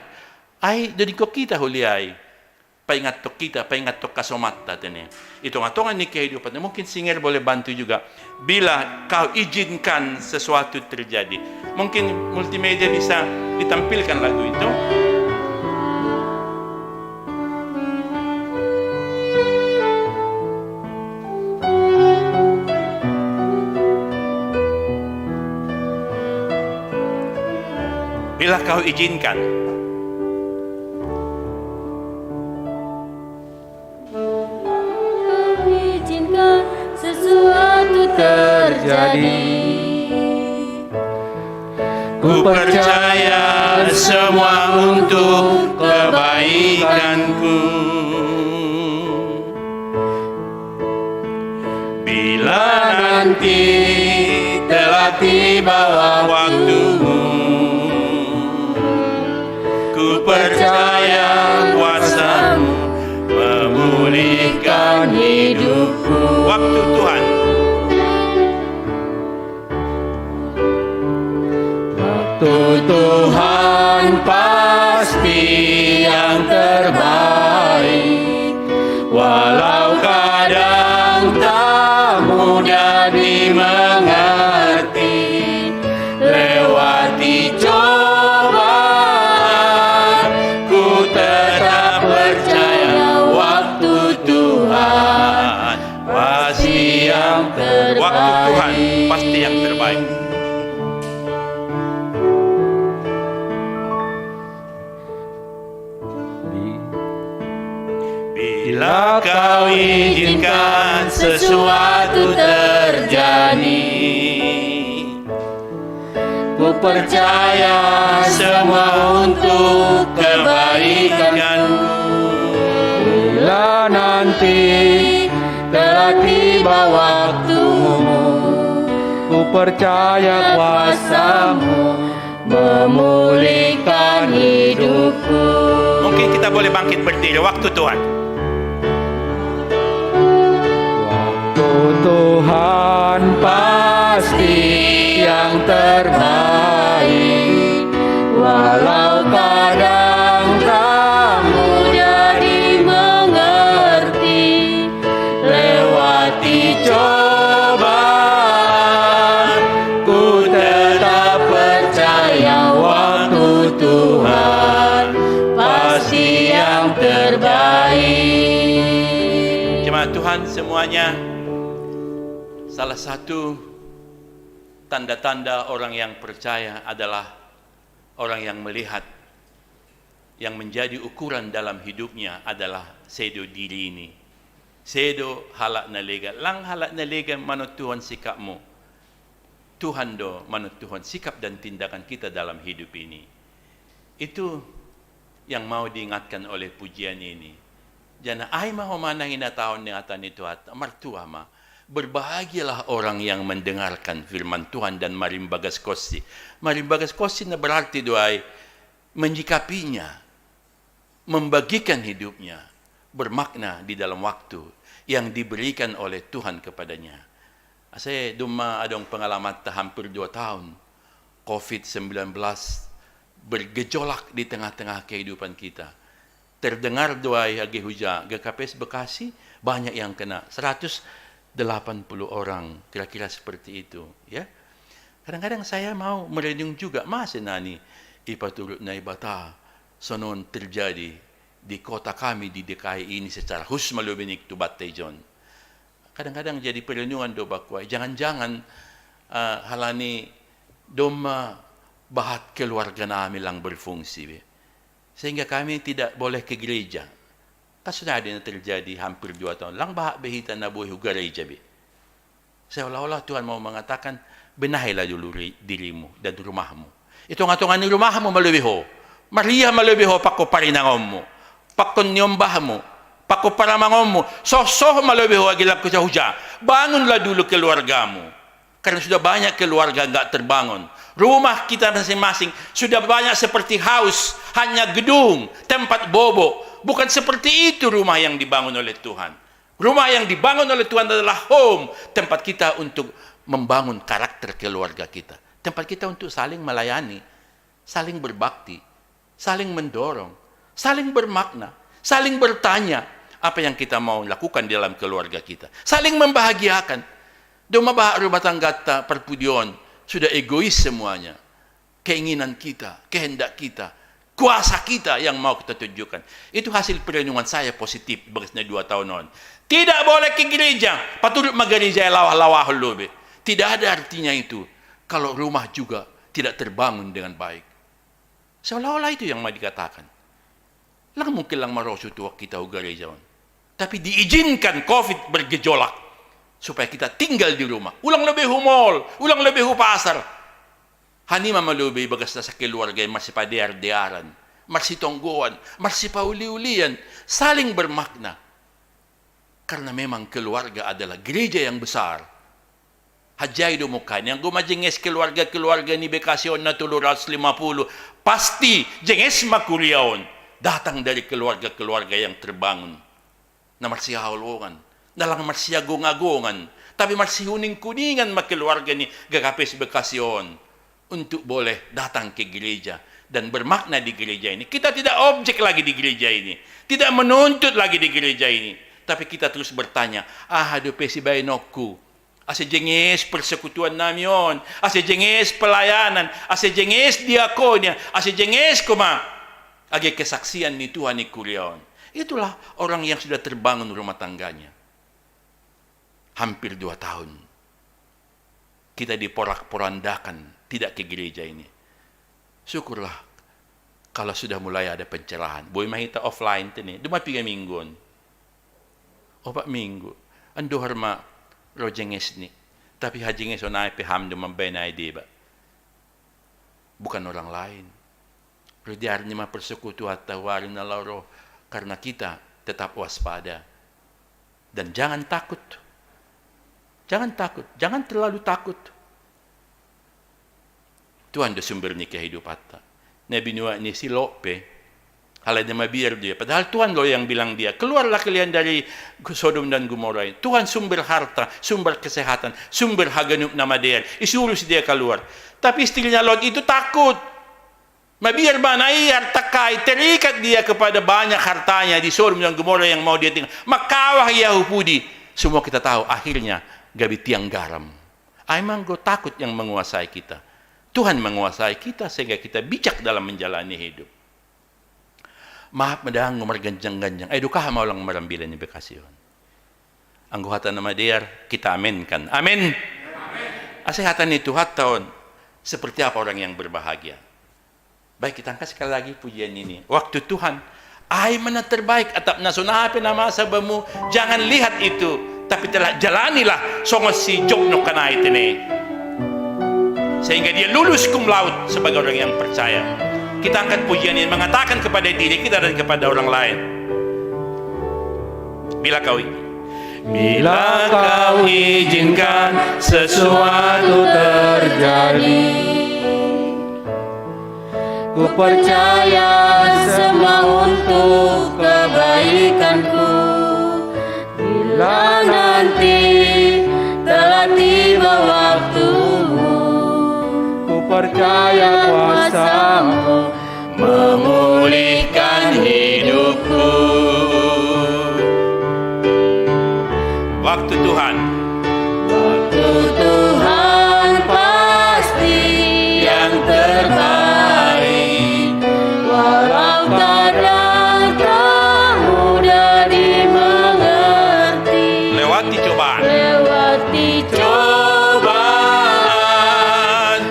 Ai do didok hita holi ai. Paingathon hita, paingathon kasomanta tene. I tonga-tonga ni kehidupan. Mungkin singer boleh bantu juga. Bila kau izinkan sesuatu terjadi. Mungkin multimedia bisa ditampilkan lagu itu. Bila kau izinkan. Kau izinkan sesuatu terjadi. Ku percaya semua untuk kebaikanku. Bila nanti telah tiba waktumu, ku percaya kuasamu memulihkan hidupku. Waktu Tuhan. Waktu Tuhan pasti yang terbaik. Walau kadang tak mudah dimengerti, lewati cobaan, ku tetap percaya waktu Tuhan pasti yang terbaik. Waktu Tuhan pasti yang terbaik. Bila kau izinkan sesuatu terjadi, ku percaya semua untuk kebaikanku. Bila nanti telah tiba waktumu, ku percaya kuasamu memulihkan hidupku. Mungkin kita boleh bangkit berdiri waktu Tuhan. Waktu Tuhan pasti yang terbaik, walau kadang tak mudah dimengerti. Lewati cobaan, ku tetap percaya waktu Tuhan pasti yang terbaik. Jemaat Tuhan semuanya, salah satu tanda-tanda orang yang percaya adalah orang yang melihat, yang menjadi ukuran dalam hidupnya adalah sedo diri ini. Sedo hala' nalega, lang hala' nalega manuntuhan sikapmu. Tuhan do manuntuhan sikap dan tindakan kita dalam hidup ini. Itu yang mau diingatkan oleh pujian ini. Jana ai ma ho manang inataon ni atan ni Tuhan, martua ma. Berbahagialah orang yang mendengarkan firman Tuhan dan marimbagas kossi. Marimbagas kossi na berarti do ai menyikapinya, membagikan hidupnya, bermakna di dalam waktu yang diberikan oleh Tuhan kepadanya. Ase domma adong pengalaman ta hampir dua tahun, covid sembilan belas bergejolak di tengah-tengah kehidupan kita. Terdengar do ai age huja, G K P S Bekasi banyak yang kena, seratus delapan puluh orang, kira-kira seperti itu, ya. Kadang-kadang saya mau merenung juga, masa nani ipaturut Naibata sonon terjadi di kota kami di D K I ini secara khusus, malobei ni tu Battaijon. Kadang-kadang jadi perenungan do baku ai, jangan-jangan, eh, halani domma bahat keluarga nami lang berfungsi be. Sehingga kami tidak boleh ke gereja. Kan sudah ada yang terjadi hampir dua tahun. Lang bahat be hita na boi hu gereja be. Seolah-olah Tuhan mau mengatakan, benahilah dulu ri-, dirimu dan rumahmu. Itonga-tonga ni rumahmu malobei ho. Maria malobei ho pakko parinangonmu, pakko niombahmu, pakko paramangonmu. Soh-soh malobei ho age lang huja-huja. Bangunlah dulu keluargamu. Karena sudah banyak keluarga nggak terbangun. Rumah kita masing-masing sudah banyak seperti haus, hanya gedung, tempat bobo. Bukan seperti itu rumah yang dibangun oleh Tuhan. Rumah yang dibangun oleh Tuhan adalah home, tempat kita untuk membangun karakter keluarga kita. Tempat kita untuk saling melayani, saling berbakti, saling mendorong, saling bermakna, saling bertanya apa yang kita mau lakukan di dalam keluarga kita. Saling membahagiakan. Domma bahat rumah tanggatta parpudion, sudah egois semuanya. Keinginan kita, kehendak kita, kuasa kita yang mau kita tunjukkan. Itu hasil perenungan saya positif, bagas na dua tahun on. Tidak boleh ke gereja, paturut ma gereja lawah-lawah lo be. Tidak ada artinya itu kalau rumah juga tidak terbangun dengan baik. Seolah-olah itu yang mau dikatakan. Lang mungkin lang maroso tu kita hu gereja on. Tapi diizinkan covid bergejolak supaya kita tinggal di rumah. Ulang lobei hu mall, ulang lobei hu pasar. Hani ma malobei bagas na sakeluarga i marsipadear-dearan, marsitonggoan, marsipauli-ulian, saling bermakna. Karena memang keluarga adalah gereja yang besar. Hajai do mungkin, anggo majenges keluarga-keluarga ni Bekasi on na tolu ratus lima puluh, pasti jenges ma kuria on datang dari keluarga-keluarga yang terbangun. Na marsihaholongan, na lang marsiagung-agungan, tapi marsihuning-kuningan ma keluarga ni G K P S Bekasi on untuk boleh datang ke gereja dan bermakna di gereja ini. Kita tidak objek lagi di gereja ini, tidak menuntut lagi di gereja ini, tapi kita terus bertanya, aha dope sibaenonku? Ase jenges persekutuan nami on, ase jenges pelayanan, ase jenges diakonia, ase jenges koma age kesaksian ni Tuhan i kuria on. Itulah orang yang sudah terbangun rumah tangganya. Hampir dua tahun kita diporak-porandakan, tidak ke gereja ini. Syukurlah kalau sudah mulai ada pencerahan. Boi ma hita offline tene, dua ma piga minggu on. Opat minggu. Andu' har ma ro jengesne. Tapi ha jenges onai pe ham du mambaen ai deba. Bukan orang lain. Ro diari ne ma persekutuan tawarin na lao ro karena kita tetap waspada. Dan jangan takut. Jangan takut. Jangan terlalu takut. Tuhan do sumber ni kehidupatta. Na binua' ni si Lot pe, halai ne mabiar dia. Padahal Tuhan lo yang bilang dia, "Keluarlah kalian dari Sodom dan Gomora ini." Tuhan sumber harta, sumber kesehatan, sumber haganup na madear. Isuruh si dia keluar. Tapi istrinya Lot itu takut. Mabiar bana i harta kai, terikat dia kepada banyak hartanya di Sodom dan Gomora yang mau dia tinggal. Makawah ia hu pudi. Semua kita tahu, akhirnya gabe tiang garam. Ai manggo takut yang menguasai kita. Tuhan menguasai kita sehingga kita bijak dalam menjalani hidup. Maap madang marganjang-ganjang. Ai duka ha maulang marambilan ni bekasi on. Anggo hata na madear, kita amenkan. Amin. Ase hata ni Tuhan taon, seperti apa orang yang berbahagia. Baik, kita angkat sekali lagi pujian ini. Waktu Tuhan, ai ma na terbaik, atap na sonang pe na masa bamu, jangan lihat itu, tapi telah jalanilah songon si Job nongkanai tene. Sehingga dia lulus cum laude sebagai orang yang percaya. Kita angkat pujian ini mengatakan kepada diri kita dan kepada orang lain. Bila kau Bila kau izinkan sesuatu terjadi, ku percaya semua untuk kebaikanku. Bila nanti telah tiba waktumu, ku percaya kuasamu memulihkan hidupku. Waktu Tuhan. Waktu Tuhan pasti yang terbaik, walau kadang tak mudah dimengerti. Lewati cobaan. Lewati cobaan,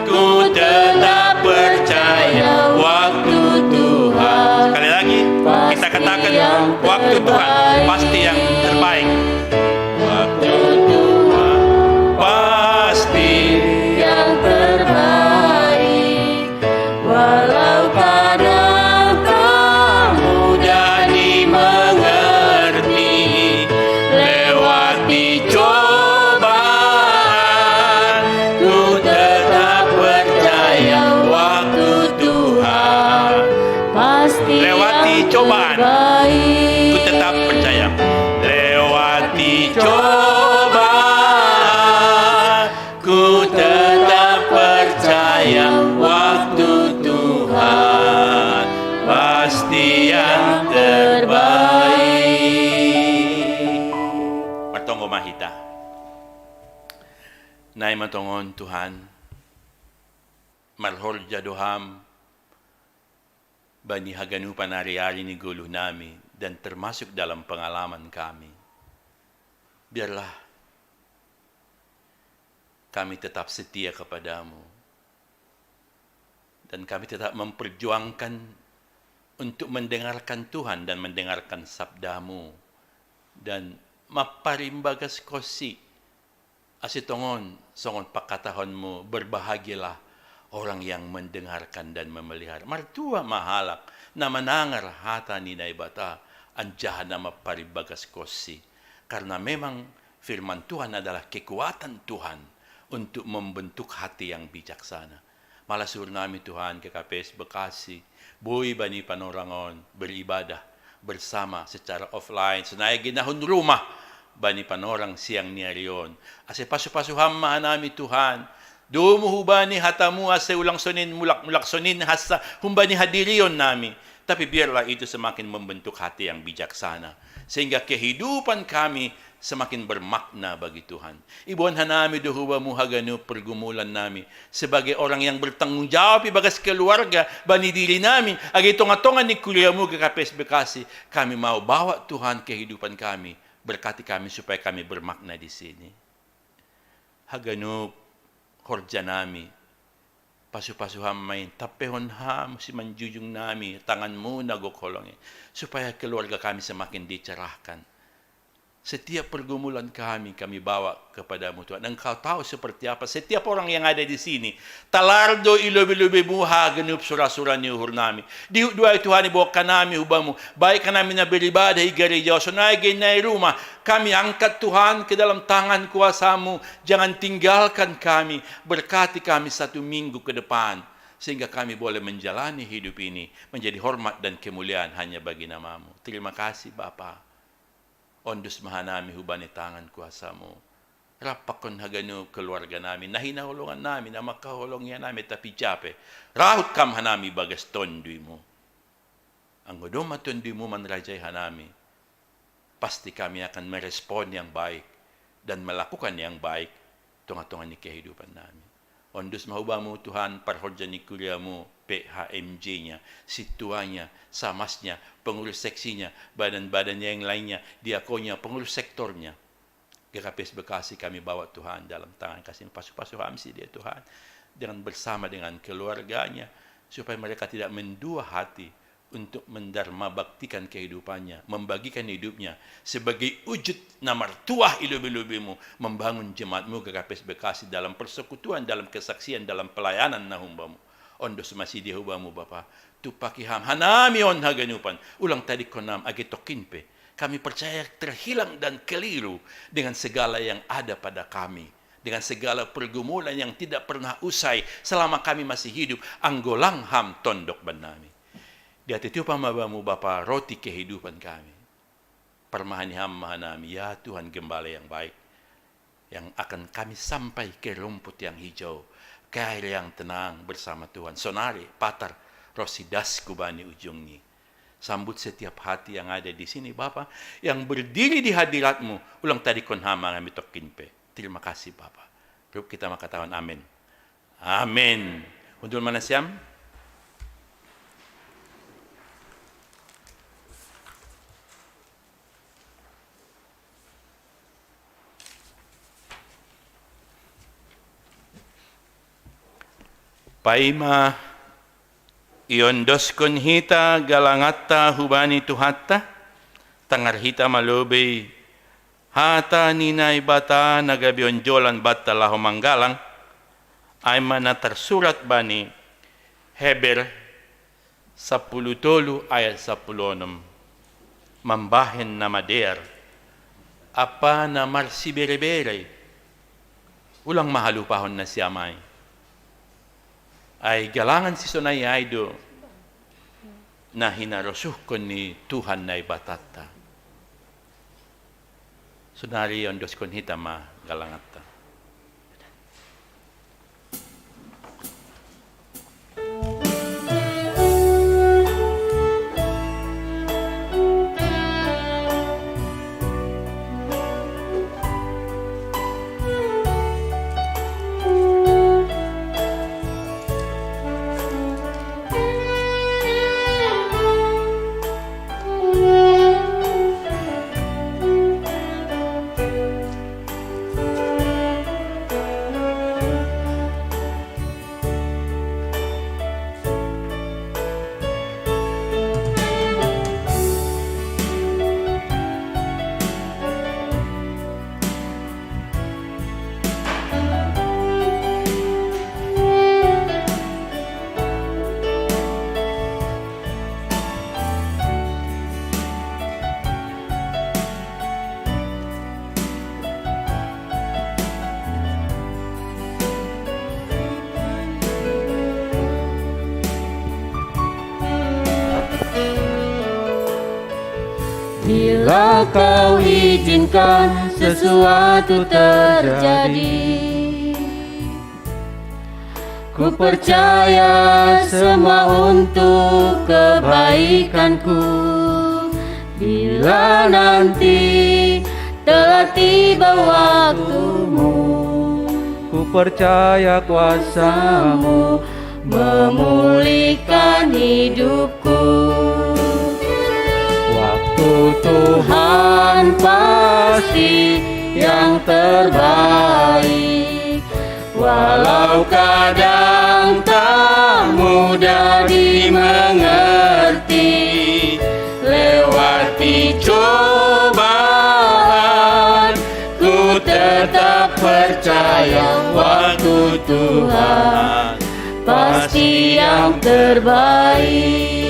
ku tetap percaya waktu Tuhan. Sekali lagi, kita katakan, waktu Tuhan pasti yang terbaik. Waktu Tuhan pasti yang terbaik, walau kadang tak mudah dimengerti. Lewati cobaan, ku tetap percaya waktu Tuhan pasti Lewati yang cobaan, terbaik. Ku tetap percaya. Lewati cobaan, ku tetap percaya waktu Tuhan pasti yang terbaik. Martonggo ma hita. Nai ma tongon Tuhan, marhorja do Ham bani haganupan ari-ari ni goluh nami, dan termasuk dalam pengalaman kami. Biarlah kami tetap setia kepada-Mu, dan kami tetap memperjuangkan untuk mendengarkan Tuhan dan mendengarkan sabda-Mu, dan maparimbagas konsi, ase tongon songon pangkatahon-Mu, "Berbahagialah orang yang mendengarkan dan memelihara." Martua ma halak na manangar hata ni Naibata, anjaha na maparimbagas konsi. Karena memang firman Tuhan adalah kekuatan Tuhan untuk membentuk hati yang bijaksana. Malas uhur nami Tuhan, K K P S Bekasi, boi bani panorang on beribadah bersama secara offline, sonai age na hun rumah bani panorang siang ni ari on. Ase pasu-pasu Ham ma hanami Tuhan, domu hubani hata-Mu ase ulang sonin mulak-mulak sonin hansa humbani hadirion nami. Tapi biarlah itu semakin membentuk hati yang bijaksana, sehingga kehidupan kami semakin bermakna bagi Tuhan. Iboan hanami do hubamu haganup pergumulan nami, sebagai orang yang bertanggung jawab ibagas keluarga, bani diri nami, age tonga-tonga ni kuriamu G K P S Bekasi, kami mau bawa Tuhan kehidupan kami, berkati kami supaya kami bermakna di sini. Haganup horja nami, pasu-pasu Ham ma i, tampehon Ham simanjujung nami, tanganmu na gok holong i, supaya keluarga kami semakin dicerahkan. Setiap pergumulan kami, kami bawa kepada-Mu, Tuhan. Engkau tahu seperti apa setiap orang yang ada di sini. Talardo i lobi-lobi-Mu ha ganup sura-sura ni uhur nami. Dihuduai Tuhan, ibawa kanami hubamu. Baik kanami na beribadah i gareja, sonai gei na i rumah. Kami angkat Tuhan ke dalam tangan kuasa-Mu. Jangan tinggalkan kami. Berkati kami satu minggu ke depan. Sehingga kami boleh menjalani hidup ini menjadi hormat dan kemuliaan hanya bagi nama-Mu. Terima kasih, Bapa. Ondus ma hanami hubani tangan kuasa-Mu. Rap pakon haganup keluarga nami, na hinaholongan nami, na makaholong ia nami, tapi jape. Rahut kam hanami bagas Tonduy-Mu. Anggo domma Tonduy-Mu manrajai hanami, pasti kami akan merespon yang baik dan melakukan yang baik tonga-tonga ni kehidupan nami. Ondus ma hubamu Tuhan parhorja ni kuria-Mu, P H M J-nya, sintuanya, samasnya, pengurus seksinya, badan-badan yang lainnya, diakonya, pengurus sektornya. G K P S Bekasi kami bawa Tuhan dalam tangan kasih-Mu, pasu-pasu hamsi dia Tuhan, dengan bersama dengan keluarganya, supaya mereka tidak mendua hati untuk mendarmabaktikan kehidupannya, membagikan hidupnya sebagai wujud na martuah i lobi-lobi-Mu, membangun jemaat-Mu G K P S Bekasi dalam persekutuan, dalam kesaksian, dalam pelayanan na humbamu. Ondus ma si dia hubamu Bapa, tumpaki ham hanami on haganupan, ulang tadingkon ham age tongkin pe. Kami percaya terhilang dan keliru dengan segala yang ada pada kami, dengan segala pergumulan yang tidak pernah usai selama kami masih hidup, anggo lang ham tondok bannami. Diatitupa ma bamu Bapa roti kehidupan kami. Parmahani ham ma hanami, ya Tuhan Gembala yang baik, yang akan kami sampai ke rumput yang hijau, ke air yang tenang bersama Tuhan. Sonari, Patar, ro si dasku bani ujung ni. Sambut setiap hati yang ada di sini, Bapa, yang berdiri di hadirat-Mu, ulang tadingkon ham hanami tongkin pe. Terima kasih, Bapa. Rup kita mangkatahon amin. Amin. Hundul ma nasiam. Paima iondoskon hita galanganta hubani Tuhanta, tangar hita ma lobei hata ni Naibata na gabe onjolan banta laho manggalang, ai ma na tarsurat bani Heber sampulu tolu ayat sampulu onom, mambahen na madear ampa na marsibere-bere. Ulang ma halupahon nasiam ai. Ai galangan sisonai ai do na hinarosuhkon ni Tuhan Naibatanta. Sonari ondoskon hita ma galanganta. Bila Kau izinkan sesuatu terjadi, ku percaya semua untuk kebaikanku. Bila nanti telah tiba waktumu, ku percaya kuasamu memulihkan hidupku. Waktu Tuhan pasti yang terbaik, walau kadang tak mudah dimengerti. Lewati cobaan Yang waktu Tuhan pasti yang terbaik.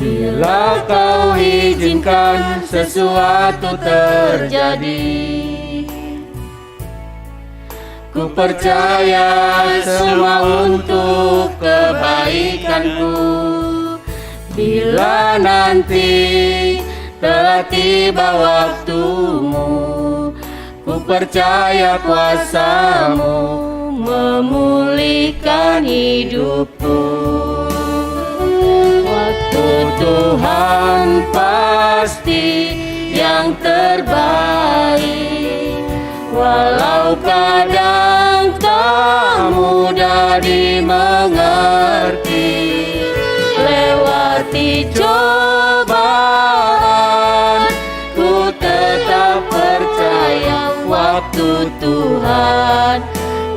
Bila kau izinkan sesuatu terjadi, ku percaya semua untuk kebaikanku. Bila nanti telah tiba waktumu, ku percaya kuasamu memulihkan hidupku. Waktu Tuhan pasti yang terbaik. Walau kadang tak mudah dimengerti, lewati cobaan, ku tetap percaya waktu Tuhan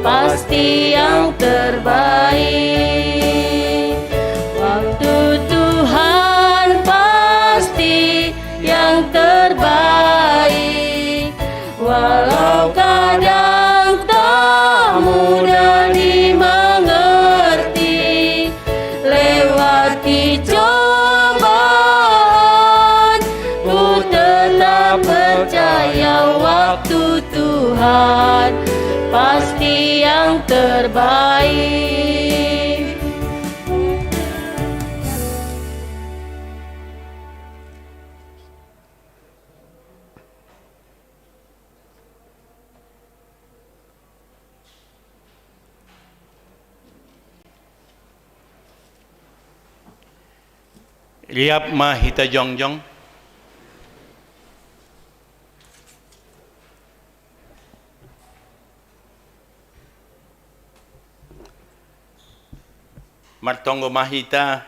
pasti yang terbaik. Waktu Tuhan pasti yang terbaik. Walau kadang tak mudah dimengerti, lewati cobaan, ku tetap percaya waktu Tuhan pasti yang terbaik. Liap ma hita jongjong. Martonggo ma hita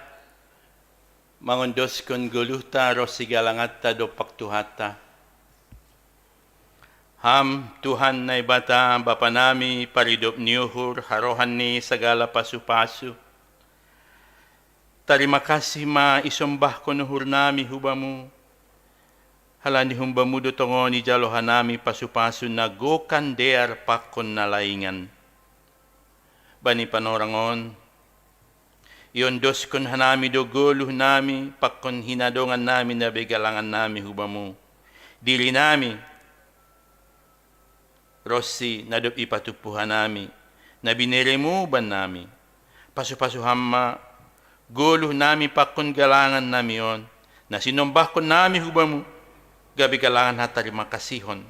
mangondoskon goluhta ronsi galanganta dompak Tuhanta. Ham, Tuhan Naibata, Bapa nami, paridop ni uhur, harohan ni sagala pasu-pasu. Tarima kasih ma isombahkon uhur nami hu Bamu, halani humbamu do tongon ijalo hanami pasu-pasu na gokan dear pakon na laingan. Bani panorang on, iondoskon hanami do goluh nami pakon hinadongan nami na begalangan nami hu Bamu, diri nami, ronsi na dob ipatumpu hanami, na bineremu bannami. Pasu-pasu Ham ma goluh nami pakon galangan nami on, na sinombahkon nami hu Bamu, gabe galangan hatarimakasihon,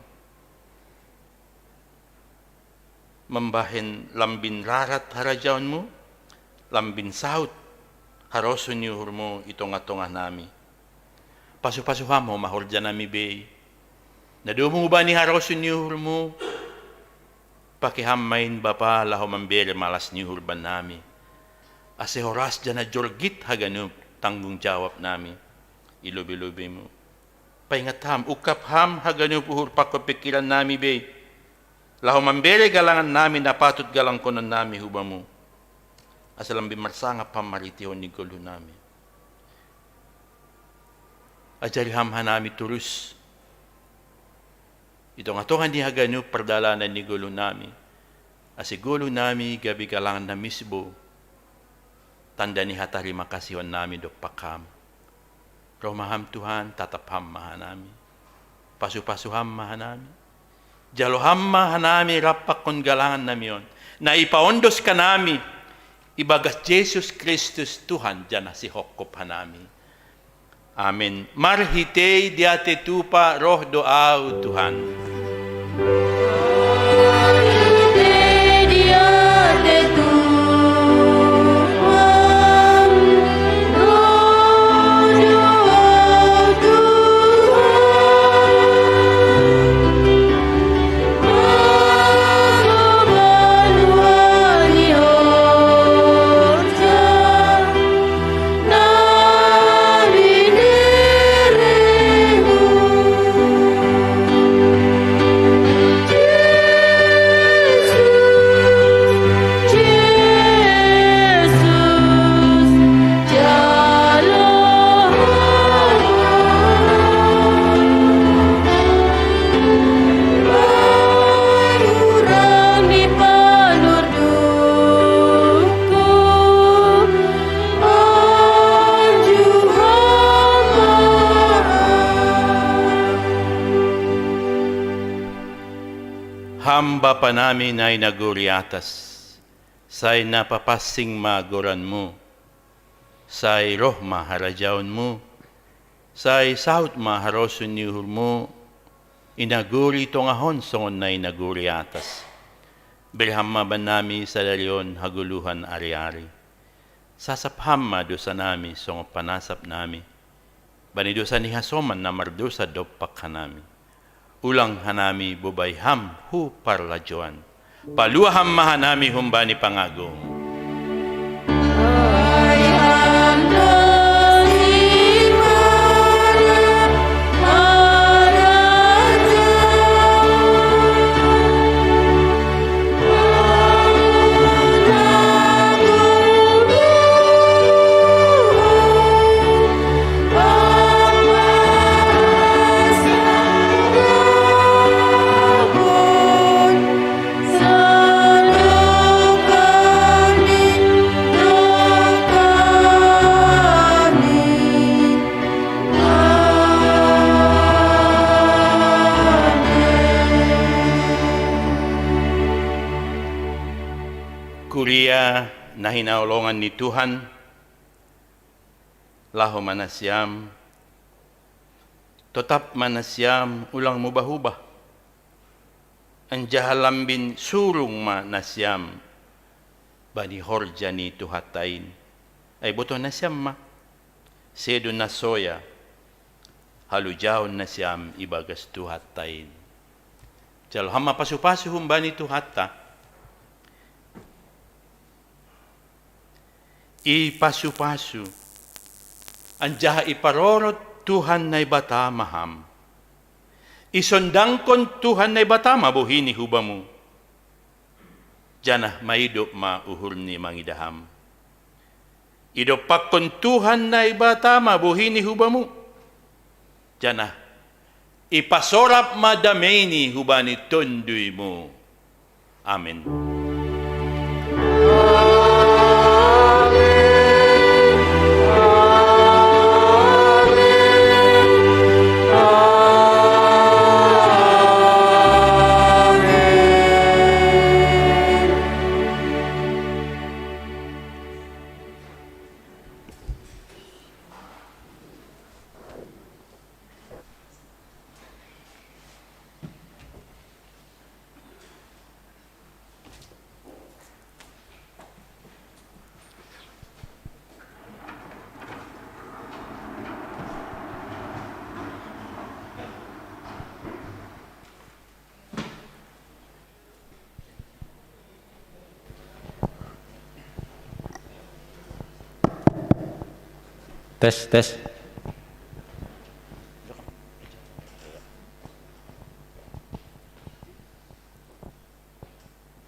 mambahen lambin rarat harajaonMu, lambin saut harosuh ni uhurMu i tongah-tongah nami. Pasu-pasu Ham homa horja nami be i. Na domu hubani harosuh ni uhurMu, pake Ham ma in Bapa laho mambere malas ni uhur bannami, ase horas janah jorgit haganup tanggung jawab nami i lobei-lobeiMu. Paingat Ham, ungkap Ham haganup uhur pakon pingkiran nami be i, laho mambere galangan nami na patut galangkonon nami hu Bamu, ase lambin marsangap Ham marhiteihon ni goluh nami. Ajari Ham hanami torus i tongah-tongah ni haganup pardalanan ni goluh nami, ase goluh nami gabe galangan na misbou, tanda ni hatarimakasihon nami dompak Ham. Roh ma Ham Tuhan, tatap Ham ma hanami. Pasu-pasu Ham ma hanami. Jalo Ham ma hanami rap pakon galangan nami on, na ipaondos hanami ibagas Jesus Kristus Tuhan janah sihophop hanami. Amen. Marhitei diatei tupa roh do Ahu, Tuhan. Marhitei diatei tupa roh do Ahu, Tuhan. Bapa nami na i nagori atas, sai na papansing ma goranmu, sai roh ma harajaonmu, sai saut ma harosuan ni uhurmu, i nagori tongahon songon na i nagori atas. Bere Ham ma bannami sadari on hagoluhan ari-ari. Sasap Ham ma dosa nami songon panasap nami bani dosa ni hasoman na mardosa dompak hanami. Ulang hanami bobai Ham hu parlajouan. Palua Ham ma hanami humbani pangago. Kuria na hinaholongan ni Tuhan, laho ma nasiam, totap ma nasiam, ulang mubah-ubah. Anjaha lambin surung ma nasiam bani horja ni Tuhanta in. Ai botoh nasiam ma, sedo na soya halojaon nasiam ibagas Tuhanta in. Jalo Ham ma pasu-pasu humbani Tuhanta. Ipasu-pasu, anjaha iparorot Tuhan Naibata ma ham. Isondangkon Tuhan Naibata ma bohi ni hubamu, janah maidop ma uhurni mangidah ham. Idompakkon Tuhan Naibata ma bohi ni hubamu, janah ipasorap ma dameini hubani tonduymu. Amin. Tes, tes.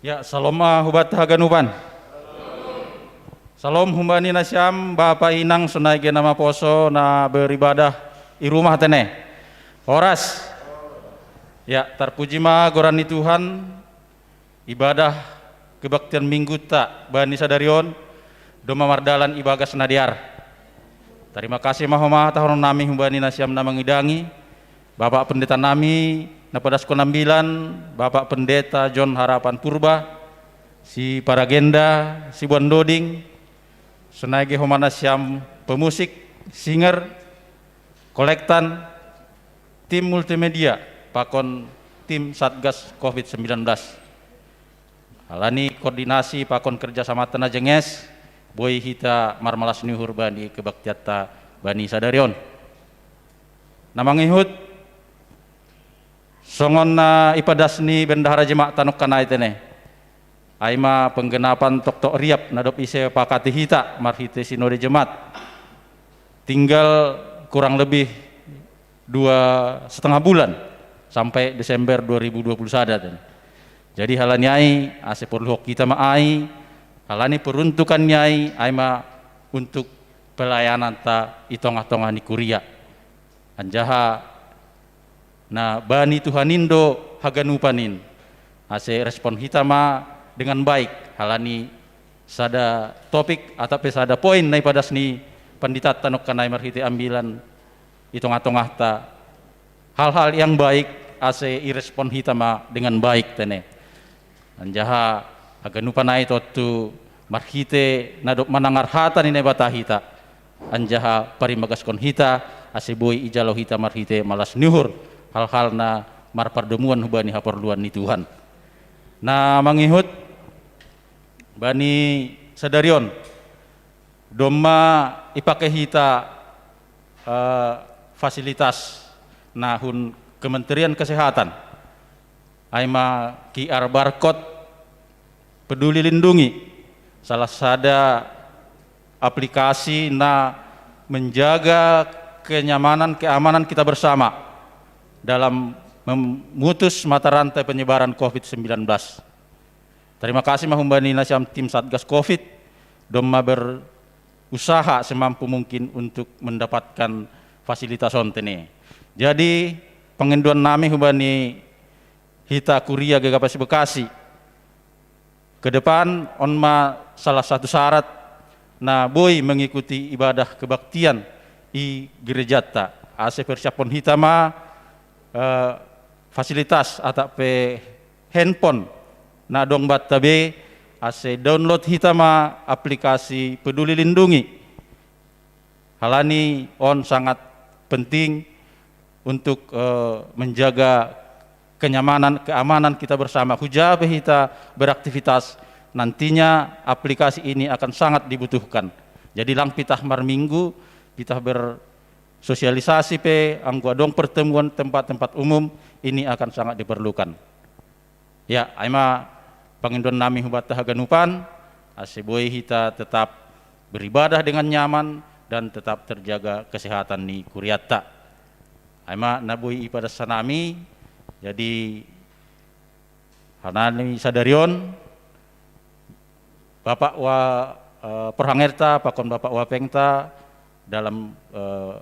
Ya, salom ma hubanta haganupan. Salom humbani nasiam, bapa inang, sonai ge na maposo na beribadah i rumah tene. Horas. Ya, tarpuji ma goran ni Tuhan. Ibadah kebaktian Minggunta bani sadari on domma mardalan ibagas na dear. Tarima kasih ma homa tahonon nami humbani nasiam na mangidangi, Bapak Pendeta nami na padaskon ambilan, Bapak Pendeta John Harapan Purba, si paragenda, si buan doding, sonai ge homa nasiam pemusik, singer, kolektan, tim multimedia, pakon tim Satgas covid sembilan belas. Alani koordinasi pakon kerjasamanta na jenges, boi hita marmalas ni uhur bani kebaktianta bani sadari on. Na mangihut, songon na ipadas ni bendahara jemaat tanongkan ai tene. Ai ma penggenapan toktok riap na dob ise pakati hita marhite sinode jemaat. Tinggal kurang lebih dua setengah bulan sampai Desember dua ribu dua puluh sada tene. Jadi halani ai, ase porlu hok hita ma ai, halani peruntukan ni ai, ai ma untuk pelayananta i tongah-tongah ni kuria. Anjaha na bani Tuhan in do haganupan in, ase respon hita ma dengan baik, halani sada topik atau pe sada poin na ipadas ni panditanta nongkan ai marhite ambilan i tongah-tongahta, hal-hal yang baik, ase irespon hita ma dengan baik tene. Anjaha haganupa nai tontu marhite na dob manangar hata ni Naibata hita, anjaha parimagaskon hita, ase boi ijalo hita marhite malas ni uhur hal-hal na marpardomuan hubani haporluan ni Tuhan. Na mangihut bani sadari on, domma ipake hita, eh, fasilitas na hun Kementerian Kesehatan, ai ma Q R barcode Peduli Lindungi, salah sada aplikasi na menjaga kenyamanan, keamanan kita bersama dalam memutus mata rantai penyebaran covid sembilan belas. Terima kasih ma humbani nasiam tim Satgas Covid, domma berusaha semampu mungkin untuk mendapatkan fasilitas on tene. Jadi, pangindoan nami humbani hita kuria G K P S Bekasi, ke depan on ma salah satu syarat na boi mengikuti ibadah kebaktian i gerejata. Ase persiapon hita ma, eh, fasilitas atap pe handphone na dong banta be, ase download hita ma aplikasi Peduli Lindungi. Halani on sangat penting untuk, eh, menjaga kenyamanan, keamanan kita bersama. Huja pe hita beraktivitas, nantinya aplikasi ini akan sangat dibutuhkan. Jadi lang pitah marminggu, pitah bersosialisasi pe, anggo adong pertemuan tempat-tempat umum, ini akan sangat diperlukan. Ya, ai ma pangindoan nami hubanta haganupan, ase boi hita tetap beribadah dengan nyaman dan tetap terjaga kesehatan ni kuriatta. Ai ma na boi ipadas hanami, jadi hanami sadari on, Bapak wa, eh, porhangerta, pakon Bapak Wapengta dalam, eh,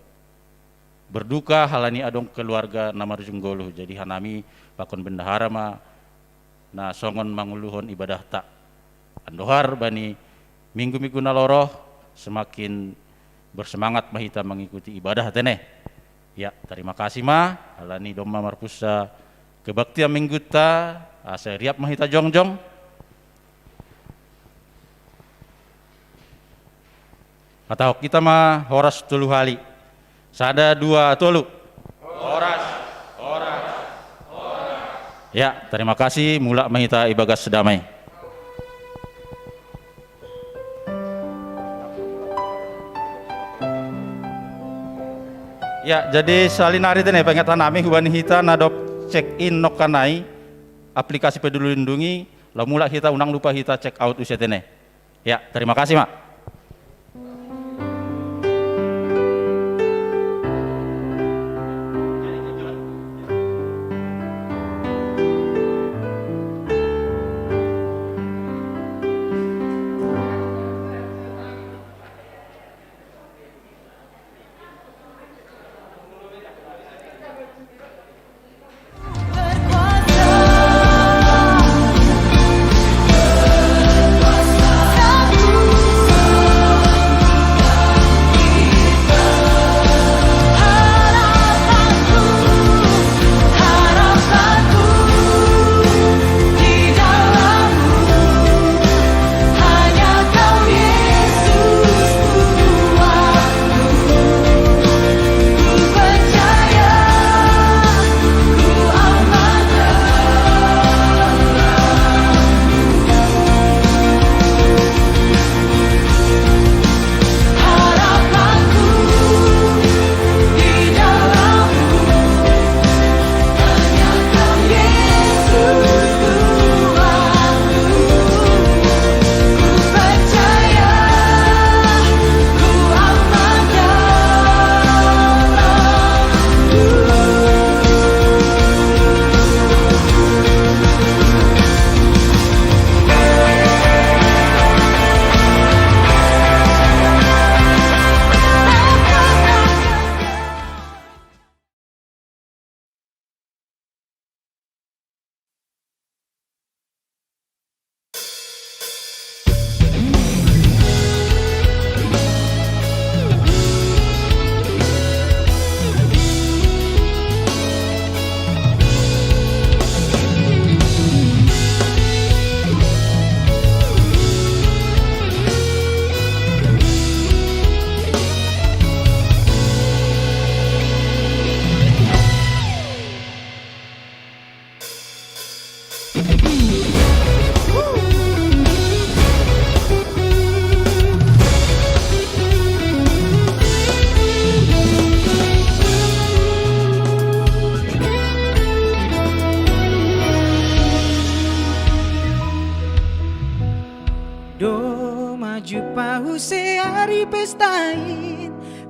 berduka halani adong keluarga na marujung goluh. Jadi hanami pakon bendahara ma na songon manguluhon ibadahta. Andohar bani minggu-minggu na loroh semakin bersemangat ma hita mengikuti ibadah tene. Ya, terima kasih ma, halani domma marpunsa kebaktian minggunta, asa riap ma hita jongjong. Hatahon hita ma horas tolu hali. Sada, dua, tolu. Horas, horas, horas. Ya, terima kasih. Mulak ma hita ibagas damai. Ya, jadi saonari tene, paingot hanami hubani hita na dob check in nongkan nai aplikasi Peduli Lindungi, laho mulak hita, unang lupa hita check out use tene. Ya, terima kasih, Mak.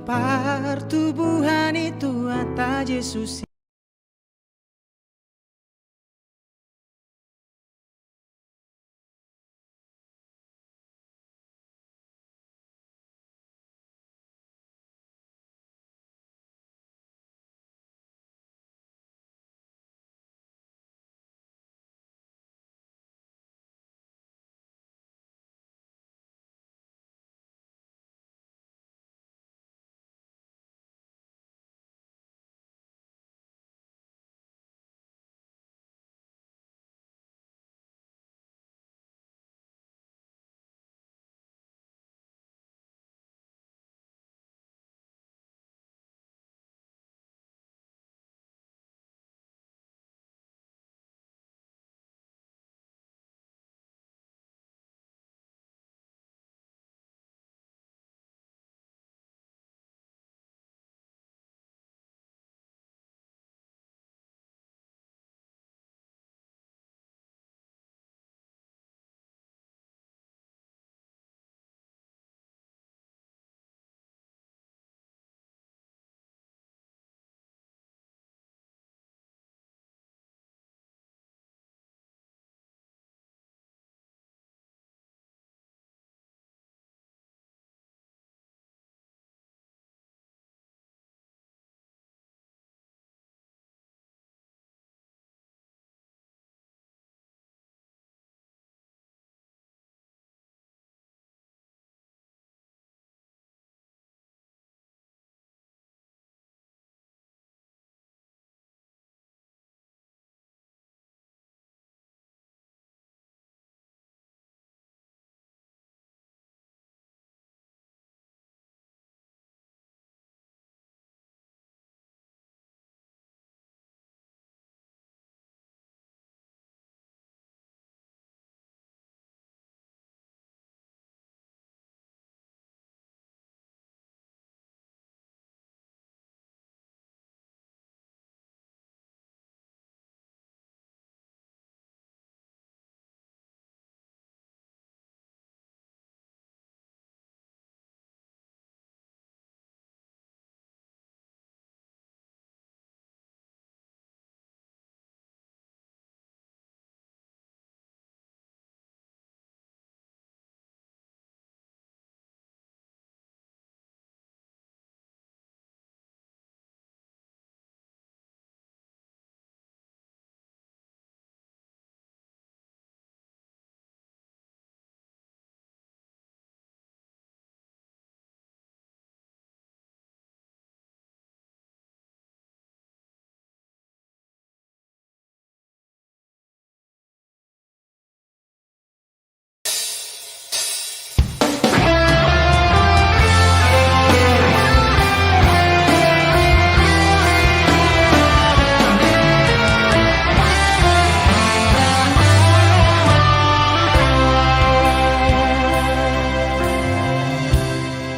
Partubuhan i Tuhan ta Jesus.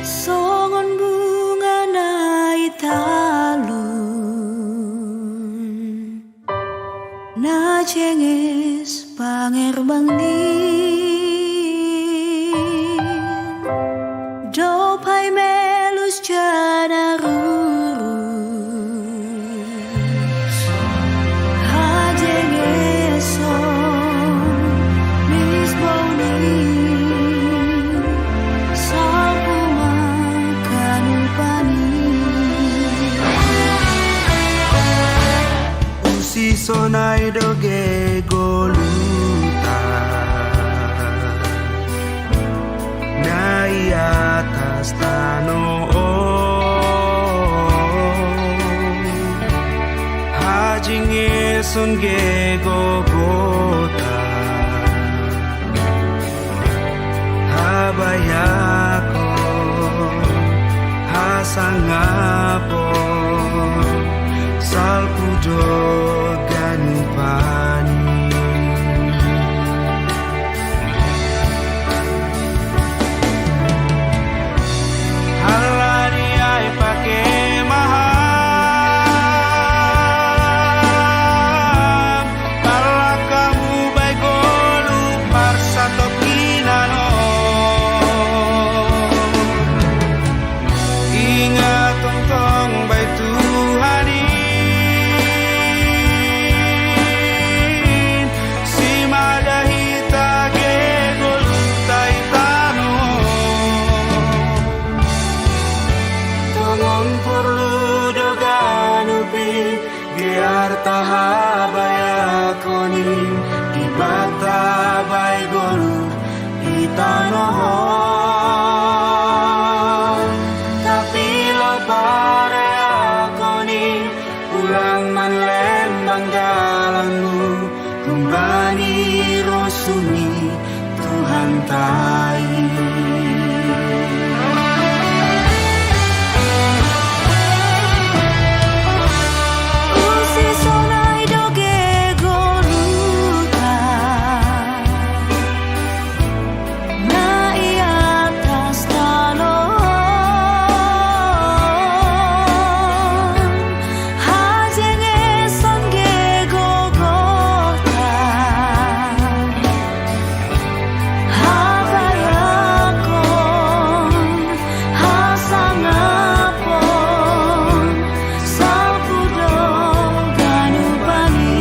Songon bunga na i talun, na jenges pangerbang ni, dob ai melus jala rurus. Hajengeson misbou ni salpu ma ganupan i. Usison ai doge goluta na i atas tano on. Hajengeson gegogota, habayakon, hasangapon, salpu dob ganupan i. Halani ai pake ma ham, pallak hamu bai goluh parsatongkinan on. Porlu doganupi gear taha baya koning, ibata bai golu itanohon. Tapi lo paraya koning, ulang manlembang dalanmu, kumbani rosuni Tuhan tai. Usi sonai doge goluta na i atas taloon, hajengesan ge gogota. Habayakon, hasangapon, sapudo ganubani.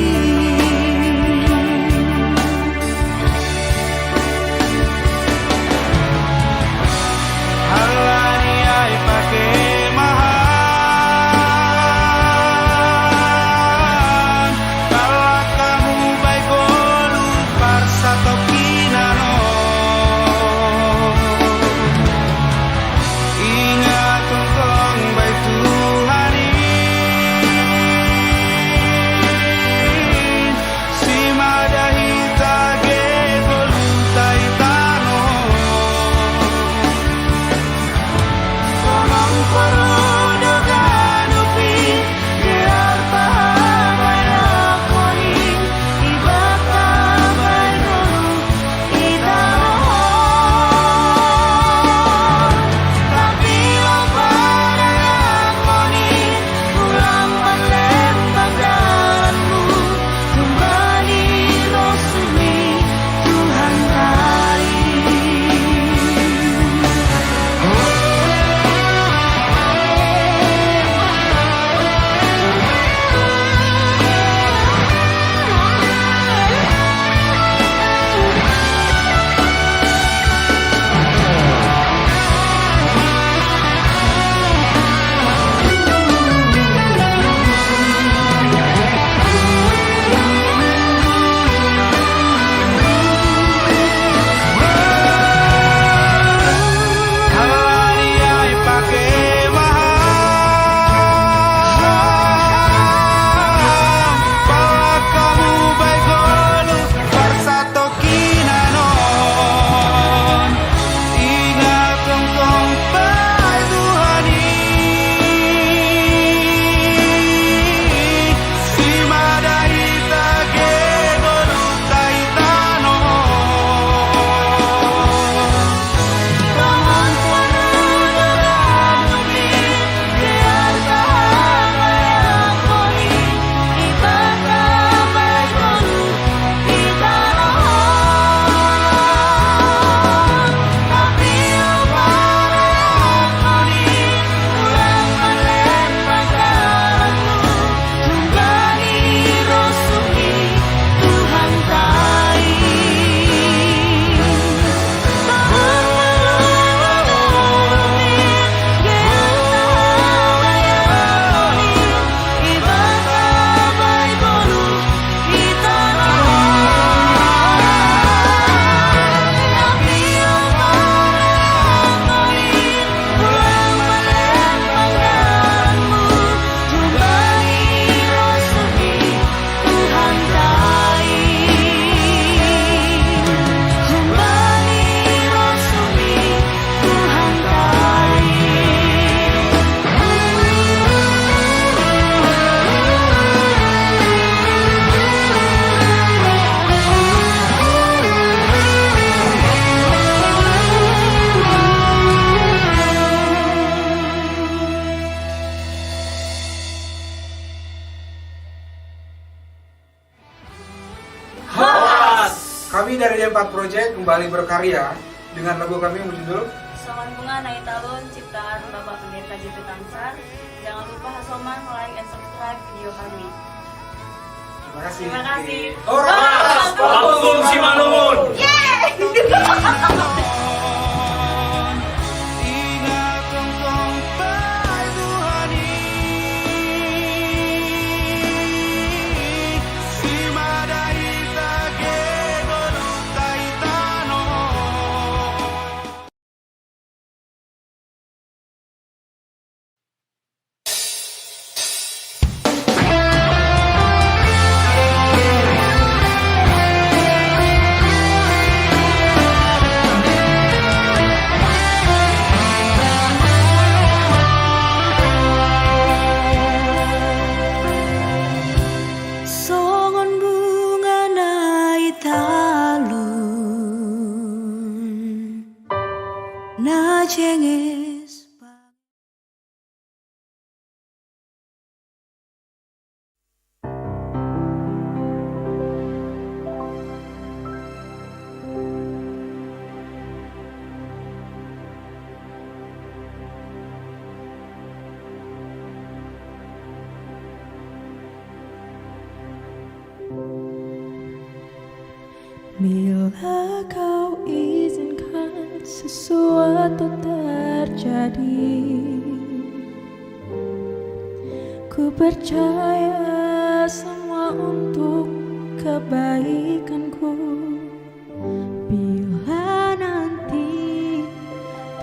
Halani ai pake mahan, kalak hamu bai golu parsatokinanon. Ingat tongtong bai Tuhan i, simada hita ge goluta itanohon. Sonong porlu doganupi gear taha baya koning, ibata bai golu itanohon. Tapi lo paraya koning, ulang manlembang dalanmu, kumbani rosuni Tuhan tai. Ingat tongtong bai Tuhan i, simada hita ge goluta itanohon. Horas! Kami dari D empat Project kembali berkarya dengan lagu kami yang berjudul Songon Bunga na i Talun, ciptaan Bapak Pendeta Jitu Tansar. Jangan lupa hasomang, like, and subscribe video kami. Terima kasih. Terima kasih. Horas! Horas! Horas! Horas! Horas! Yeay! Ingat tongtong bai Tuhan. Bila kau izinkan sesuatu terjadi, ku percaya semua untuk kebaikanku. Bila nanti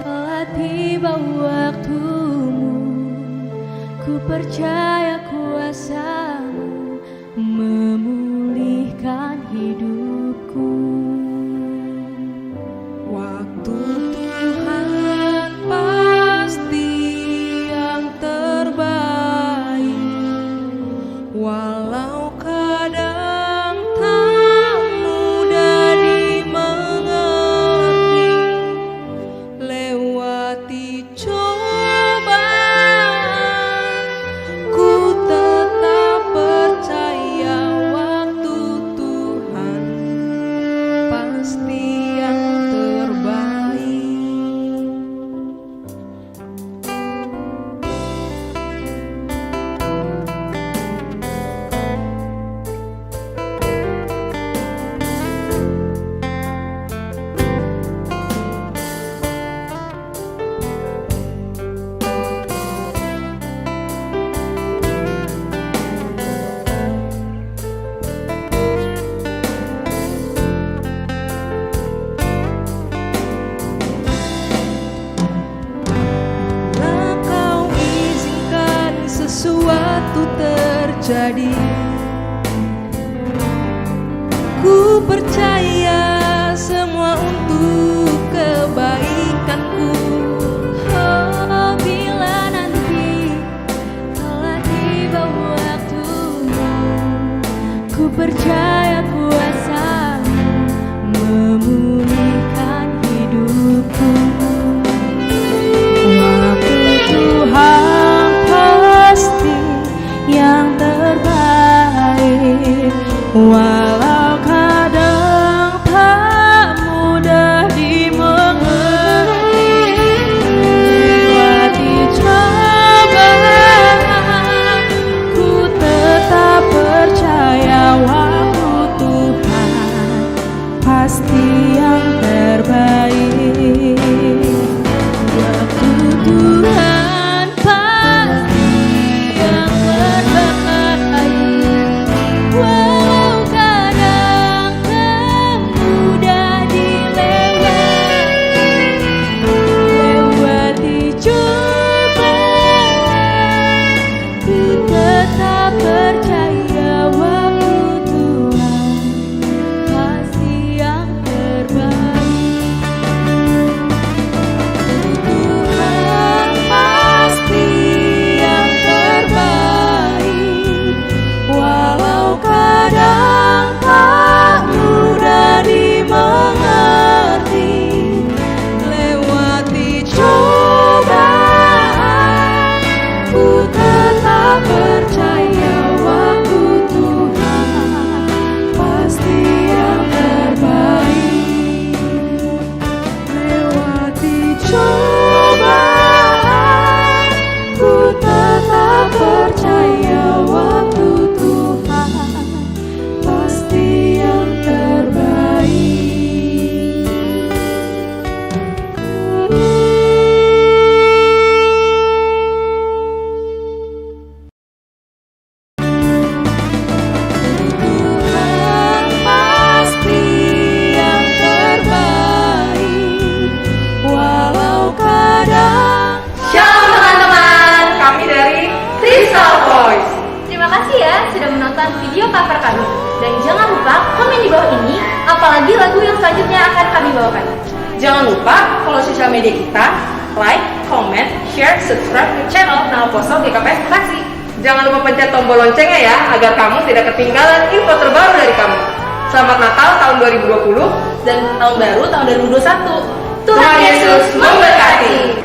telah tiba waktumu, ku percaya kuasamu memulihkan hidupku. Waktu Tuhan pasti yang terbaik, walau kadang tak mudah dimengerti. Lewati cobaan, ku tetap percaya waktu Tuhan pasti yang terbaik. Bila kau izinkan sesuatu terjadi, ku percaya semua untuk kebaikanku. Oh, bila nanti telah tiba waktumu, ku percaya kuasamu memulihkan hidupku. Waktu Tuhan pasti yang terbaik, walau kadang tak mudah dimengerti. Lewati cobaan, ku tetap percaya waktu Tuhan pasti yang terbaik. Waktu Tuhan pasti yang terbaik. Walau kadang tak mudah dilewati, lewati cobaan, ku tetap percaya waktu Tuhan pasti yang terbaik. Tuhan pasti yang terbaik, walau kadang tak mudah dimengerti. Lewati cobaan, ku tetap percaya waktu Tuhan pasti yang terbaik. Lewati cobaan, ku tetap percaya waktu Tuhan pasti yang terbaik. Tuhan pasti yang terbaik, walau kadang. Shalom teman-teman, kami dari Crystal Voice. Terima kasih ya sudah menonton video cover kami. Dan jangan lupa komen di bawah ini, apalagi lagu yang selanjutnya akan kami bawakan. Jangan lupa follow sosial media kita, like, comment, share, subscribe ke channel Nao Poso G K P S Bekasi. Jangan lupa pencet tombol loncengnya ya, agar kamu tidak ketinggalan info terbaru dari kami. Selamat Natal tahun dua ribu dua puluh dan tahun baru tahun dua ribu dua puluh satu. Tuhan Yesus memberkati.